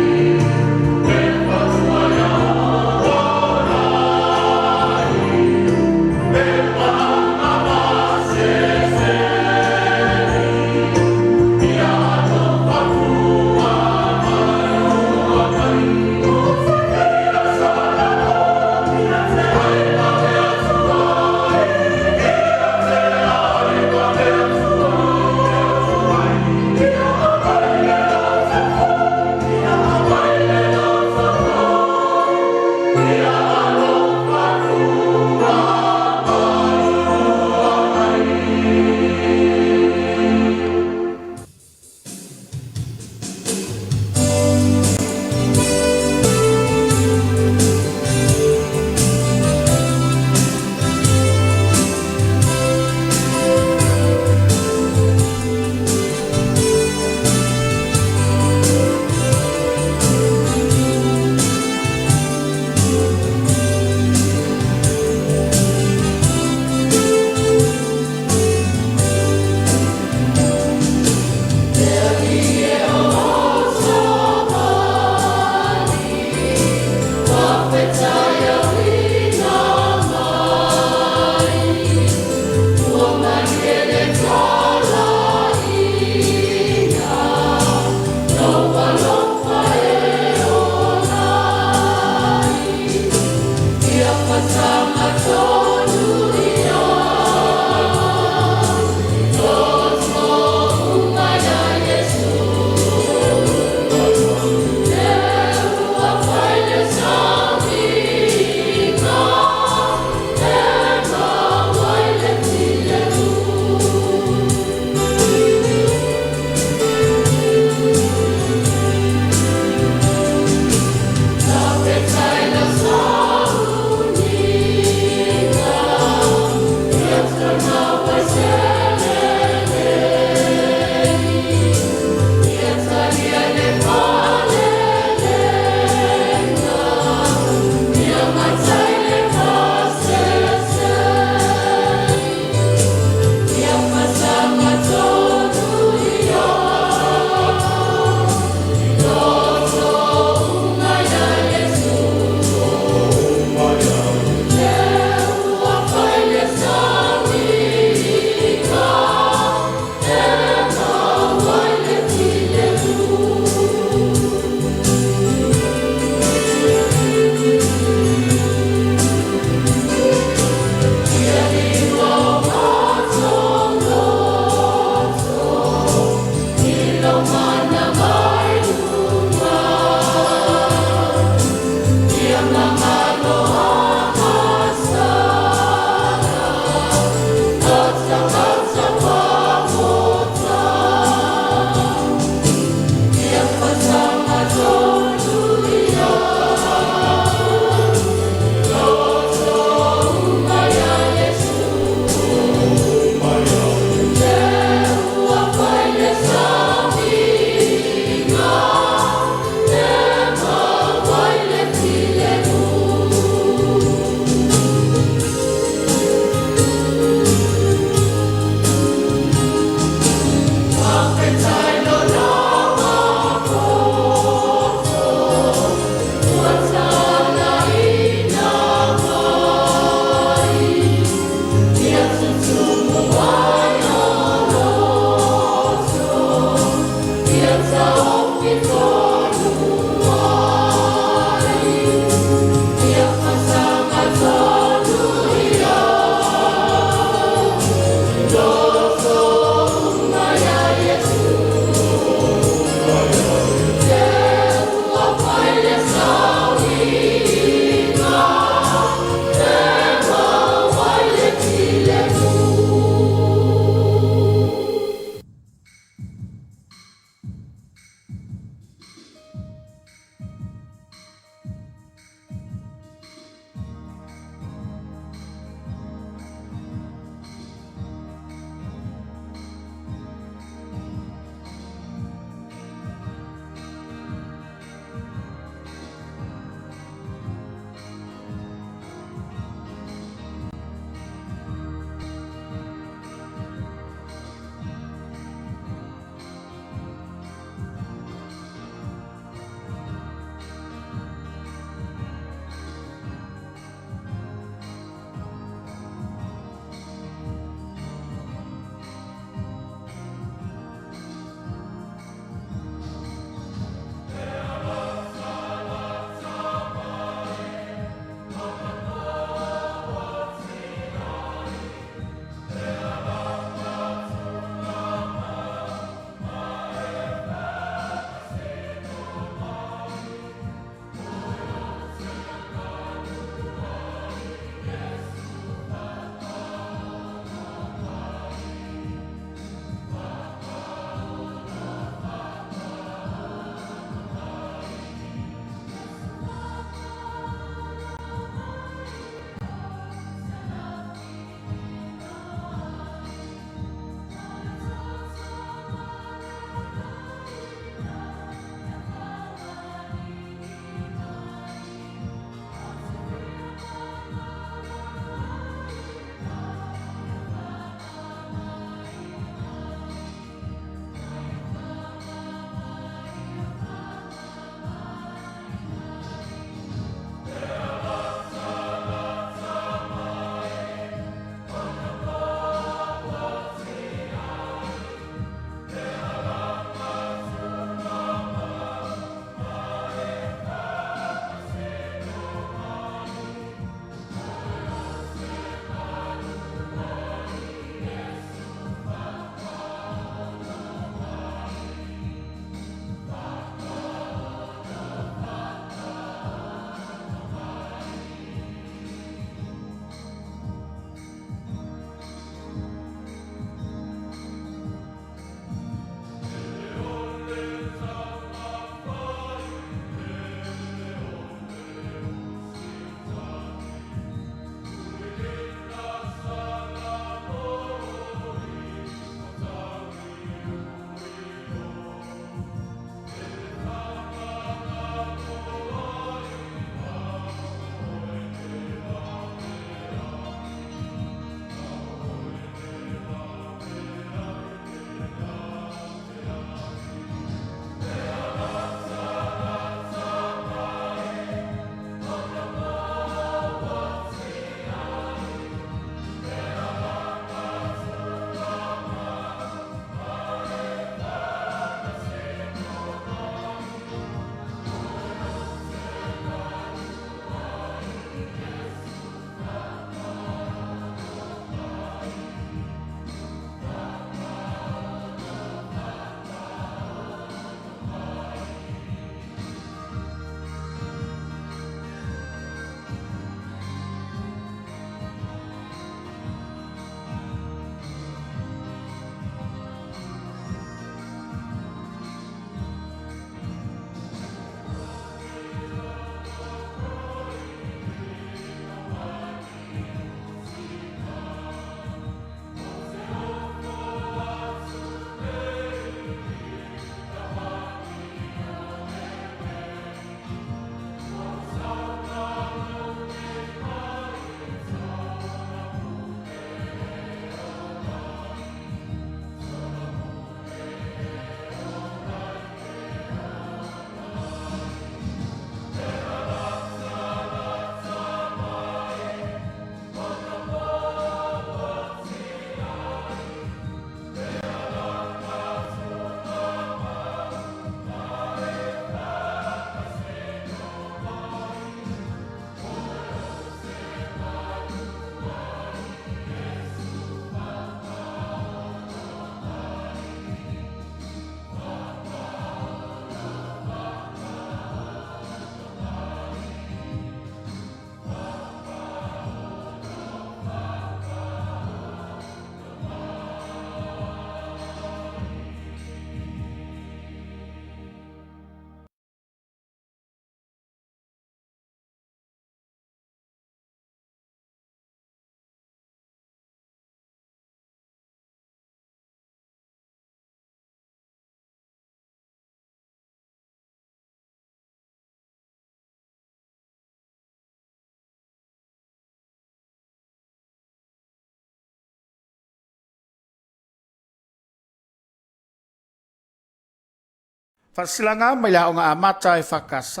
Faasilasilaga mai le Aoga Amata EFKS.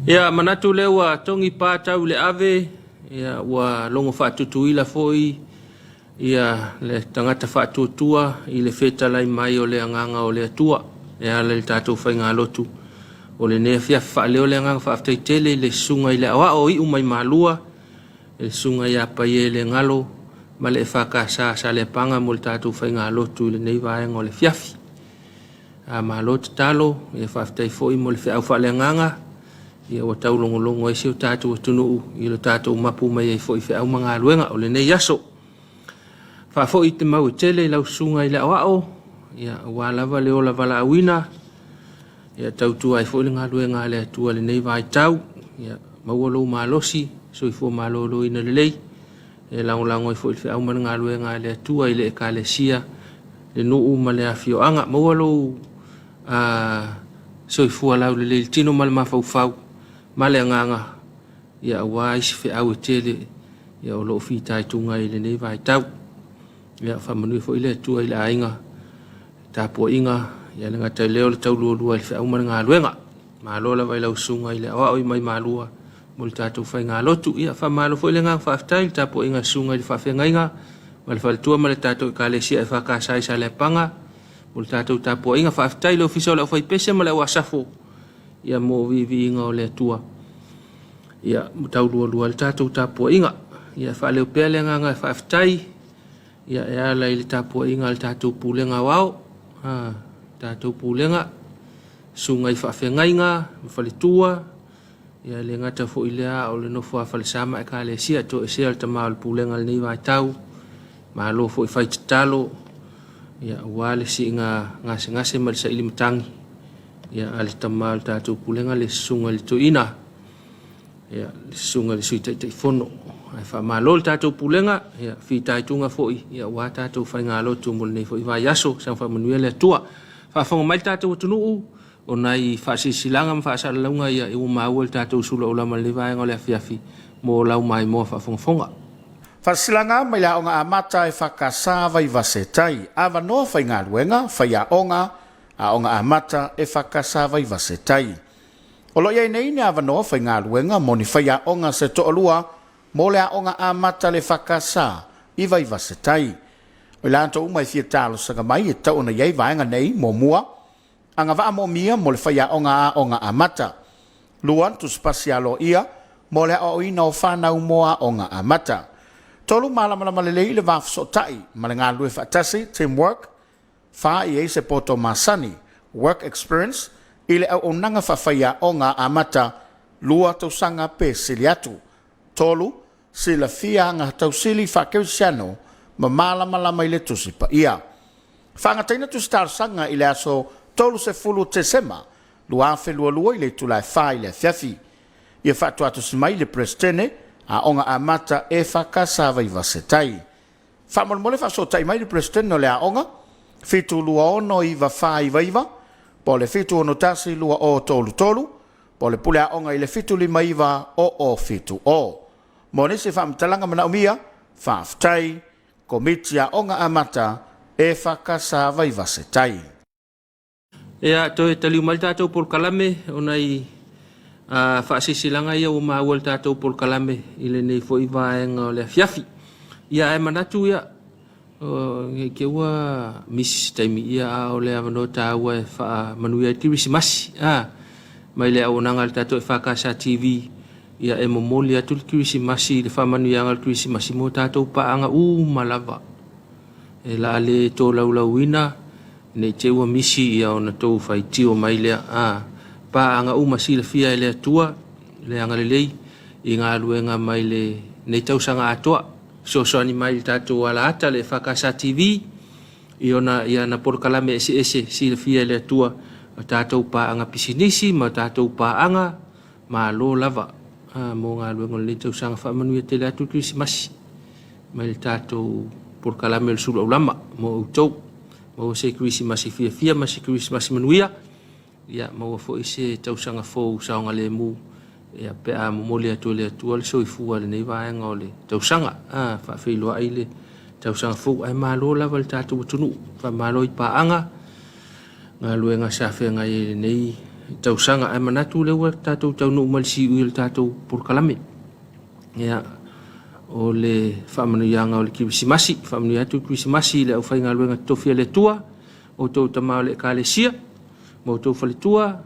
Ia, manatu lea ua togi pa tau i le ave, ia, ua logo faatutuila foi ia le tagata faatuatua i le fetalai mai o le agaga o le Atua e ala i le tatou faigalotu o lenei afiafi. Faaleo le agaga faafetai tele i le susuga i le aoao iu mai Malua, le susuga ia Paie le Galo ma le EFKS Saleapaga mo le tatou faigalotu i lenei vaega o le afiafi. A malo tatalo, ia faafetai foi mo le feau faaleagaga, ia ua taulogologo ai si o tatou atunuu i lo tatou mapu mai ai foi i feau ma galuega o lenei aso. Faafoi te mau e tele i lau susuga i le aoao, ia aua lava le ola valaauina, ia tautua ai foi le galuega a le Atua i lenei vaitau, ia maua lou malosi, soifua maloloina lelei, e lagolago ai foi le feau ma le galuega a le Atua i le Ekalesia, le nuu ma le afioaga. Maua lou soifua laulelei i le tino ma le mafaufau ma le agaga, ia aua isi feau e tele ia o lo o fitaituga ai i lenei vaitau. Ia faamanuia foi le Atua i le aiga, tapuaiga, ia le gata i lea o le taulualua i le feau ma le galuega. Malo lava i lau susuga i le aoao i mai Malua mo le tatou faigalotu. Ia faamalo foi le agaga faafetai i le tapuaiga a le susuga i le faafeagaiga ma le faletua ma le tatou Ekalesia EFKS i Saleapaga mo le tatou tapuaiga. Faafetai i le Ofisa o le Aufaipese ma le Auasafo ia mo viiviiga o le Atua. Ia taulualua le tatou tapuaiga. Ia faaleo pea le agaga e faafetai ia e ala i le tapuaiga a le tatou pulega aoao, tatou pulega, susuga i faafeagaiga ma faletua, ia le gata foi lea o le nofo a falesa ma ekalesia, toesea le tama o le pulega i lenei vaitau, malo foi fai tatalo, ia aua le siiga gasegase ma le saili matagi, ia a le tama o le tatou pulega le susuga i le toeaina, ia le susuga i le Sui Taitaifono. Ae faamalo le tatou pulega, ia fitaituga foi ia aua tatou faigalotu mo lenei foi vaiaso. Saga faamanuia le Atua. Faafofoga mai le tatou atunuu o nai faasilasilaga ma faasalalauga ia ua maua i le tatou sulaulama i lenei vaega o le afiafi mo lau maimoa faafogafoga. Faasilasilaga mai le Aoga Amata EFKS Vaivase Tai. Avanoa faigaluega, faiaoga, Aoga Amata EFKS Vaivase Tai. O lo o i ai nei ni avanoa faigaluega mo ni faiaoga se toalua mo le Aoga Amata a le EFKS i Vaivase Tai. O i latou uma e fia talosaga mai e tatau ona i ai vaega nei, muamua, agavaa moomia mo le faiaoga Aoga Amata. Lua, tusipasi aloaia mo le aoaoina o fanau mo Aoga Amata. Tolu, malamalama lelei i le va fesootai ma le galulue faatasi, teamwork. Fa, i ai se poto masani, work experience, i le auaunaga faafaiaoga amata, 2 tausaga pe sili atu. Tolu, silafia aga tausili faakerisiano ma malamalama i le Tusi Paia. Faagataina tusi talosaga i le aso 30 Tesema 2022 i le itula e 4 i le afiafi. Ia faatuatusi mai i le Peresetene, Aoga Amata EFKS Vaivase Tai. Faamolemole faasootai mai le Peresetene o le aoga, 7269499 po o le 7612033 po o le Pule Aoga i le 7590070. Mo nisi faamatalaga manaomia, faafetai. Komiti Aoga Amata, EFKS Vaivase Tai. Ia, toe taliu mai le tatou polokalame ona i faasilasilaga ia ua maua i le tatou polokalame i lenei foi vaega o le afiafi. Ia, ae manatu ia, ne i te i ua misi se taimi, ia, a o le avanoa taua e faamanuia ai le Kerisimasi, mai le auaunaga a le tatou EFKS TV, ia, e momoli atu le Kerisimasi, le faamanuiaga o le Kerisimasi mo tatou paaga uma lava. E la le tolaulauina ne i te i ua misi ia ona tou faitio mai lea. A paaga uma silafia e le Atua le agalelei i galuega mai lenei tausaga atoa. Fesoasoani mai i le tatou alaata le EFKS TV i ona i ana polokalame eseese silafia e le Atua o tatou paaga pisinisi ma tatou paaga malo lava mo galuega o lenei tausaga. Faamanuia tele atu le Kerisimasi mai le tatou polokalame o le Sulu Aulama mo outou. Maua se Kerisimasi fiafia ma se Kerisimasi manuia. Ia maua foi se tausaga fou saogalemu ia pe a momoli atu e le Atua le soifua i lenei vaega o le tausaga. A faafeiloai le tausaga fou ae malo lava i le tatou atunuu. Faamalo i paaga galuega sa feagai ai i lenei tausaga ae manatu lea ua tatou taunuu mai i le siui o le tatou polokalame. Ia o le faamanuiaga o le Kerisimasi, faamanuia atu le Kerisimasi i le aufaigaluega totofi a le Atua, outou tama o le Ekalesia ma outou faletua,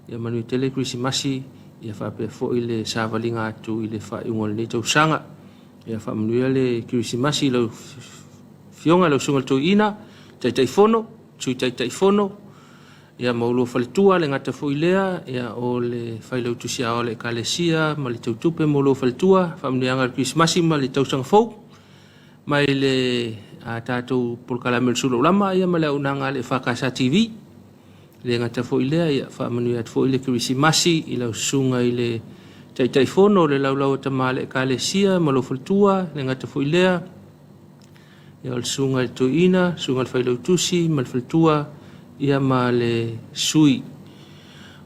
ia manuia tele le Kerisimasi, ia faapea foi le savaliga atu i le faaiuga o lenei tausaga. Ia faamanuia le Kerisimasi i lau Afioga i lau Susuga i le Toeaina, Taitaifono, Sui Taitaifono, ia ma oulua faletua, le gata foi lea, ia o le Failautusi Aoao o le Ekalesia ma le Teutupe ma oulua faletua, faamanuiaga o le Kerisimasi ma le tausaga fou mai le a tatou polokalame o le Sula Ulama ia ma le auaunaga a le EFKS TV. Le gata foi lea, ia faamanuia atu foi le Kerisimasi i lau susuga i le Taitaifono o le Laulau a Tama a le Ekalesia ma lou faletua, le gata foi lea, ia o le susuga i le Toeaina, susuga i le Failautusi ma le faletua, ia ma le sui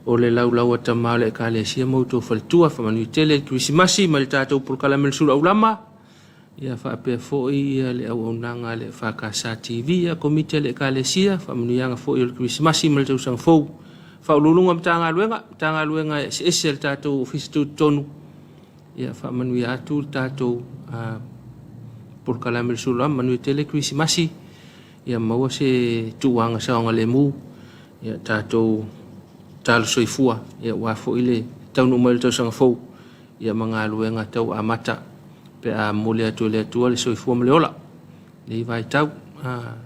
o le Laulau a Tama o le Ekalesia ma outou faletua. Faamanuia tele le Kerisimasi ma le tatou polokalame o le Sula Aulama. Ia faapea foi ia le auaunaga a le EFKS TV, ia Komiti a le Ekalesia, faamanuiaga foi o le Kerisimasi ma le Tausaga Fou. Faauluuluga o Matagaluega, Matagaluega eseese a le tatou Ofisa Tutotonu, ia faamanuia atu le tatou polokalame o le Sulama, manuia tele Kerisimasi, ia maua se tuuaga saogalemu, ia tatou talo soifua, ia aua foi le taunuu mai o le tausaga fou. Ia ma galuega tau amata pe a momoli atu e le Atua le soifua ma le ola i lenei vaitau.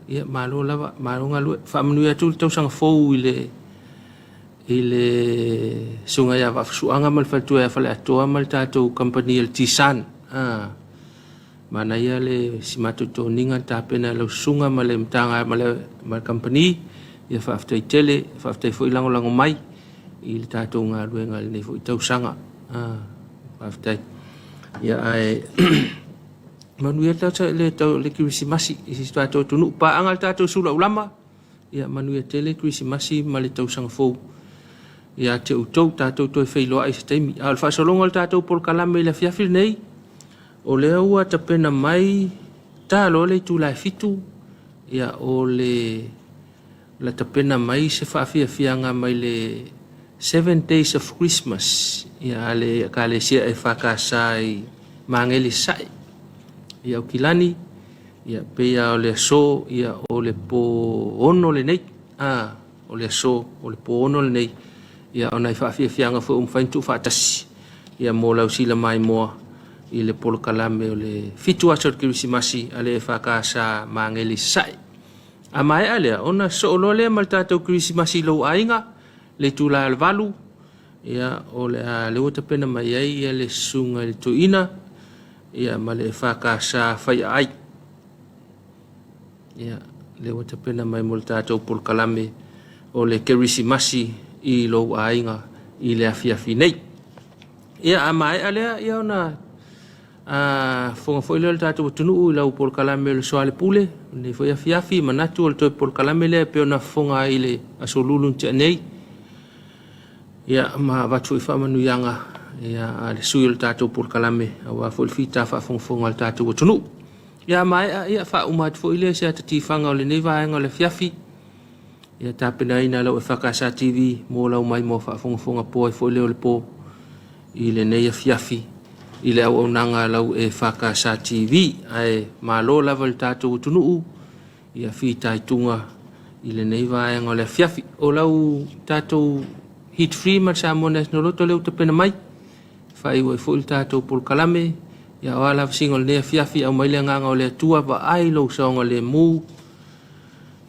Ia malo lava, malo galue. Faamanuia atu le tausaga fou i le i le susuga ia Vaafusuaga ma le faletua ia Faleatoa ma le tatou kamupani a le Tisan. Manaia le si matou toniga na tapena e lau susuga ma le matagaluega ma le ma le kamupani. Ia faafetai tele, faafetai foi lagolago mai i le tatou galuega i lenei foi tausaga. Faafetai. Ia ae manuia le tausaga le tau le Kerisimasi i si tatou atunuu. Paaga le tatou sulaulama. Ia manuia tele Kerisimasi ma le tausaga fou ia te outou. Tatou toe feiloai i se taimi. A o le faasologa o le tatou polokalame i le afiafi lenei, O lea ua tapena mai ta loa le itula e 7, ia o le la tapena mai se faafiafiaga mai le Seven Days of Christmas ia a le Ekalesia EFKS i Magele Sasae i Aukilani, ia pei lava o le aso ia o le po 6 lenei. A o le aso o le po 6 lenei, ia o nai faafiafiaga foi ua mafai ona tuufaatasi ia mo lau sila maimoa i le polokalame o le 7 aso o le Kerisimasi a le EFKS Magele i Sasae. A maea lea, ona sosoo loa lea ma le tatou Kerisimasi i lou aiga, le itula o le 8, ia, o le a lea ua tapena mai ai ia le susuga i le toeaina ia ma le EFKS Faiaai. Ia, lea ua tapena mai mo le tatou polokalame o le Kerisimasi i lou aiga i le afiafi nei. Ia, a maea lea, ia ona a fofoga foi lea o le tatou atunuu i lau polokalame o le Soalepule, lenei foi afiafi, manatu o le toe polokalame lea e pei ona fofoga ai i le Aso Lulu na tea nei. Ia, ma avatu foi faamanuiaga ia, a le sui o le tatou polokalame, aua foi le fita faafogafoga a le tatou atunuu. Ia maea, ia faauma atu foi lea se ata tifaga o lenei vaega o le afiafi. Ia tapenaina lau EFKS TV mo lau maimoa faafogafoga po ai foi lea o le po i lenei afiafi i le auaunaga a lau EFKS TV. Ae malo lava i le tatou atunuu ia fitaituga i lenei vaega o le afiafi. O lau tatou Heat Free ma le Samoa National Lotto lea ua tapena mai. Faaiu ai foi le tatou polokalame, ia o a lavasiga o lenei afiafi, aumai le agaga o le Atua, vaai lou saogalemu,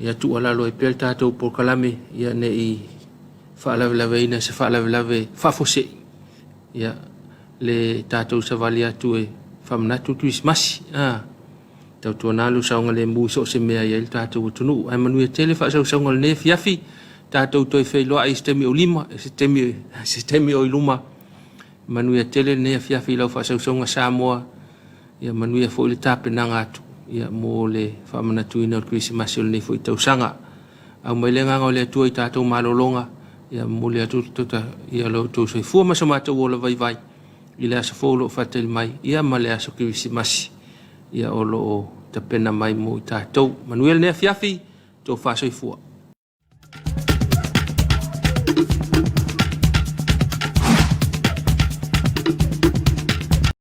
ia tuualalo ai pea le tatou polokalame, ia ne i faalavelaveina se faalavelave faafuasei, ia le tatou savali atu e faamanatu le Kerisimasi. Ah, tautuana lou saogalemu i so o se mea i ai le tatou atunuu. Ae manuia tele faasausauga o lenei afiafi, tatou toe feiloai i se taimi o lima, se taimi, se taimi o i luma. Manuia tele lenei afiafi i lau faasausauga Samoa, ia manuia foi le tapenaga atu. ia, mo le faamanatuina o le Kerisimasi o lenei foi tausaga. Aumai le agaga o le Atua i tatou malologa, ia momoli atu tota, ia lo outou soifua ma so matou ola vaivai i le aso fou o lo o faatali mai, ia ma le aso Kerisimasi ia o lo o tapena mai mo i tatou. Manuia lenei afiafi, tofa soifua.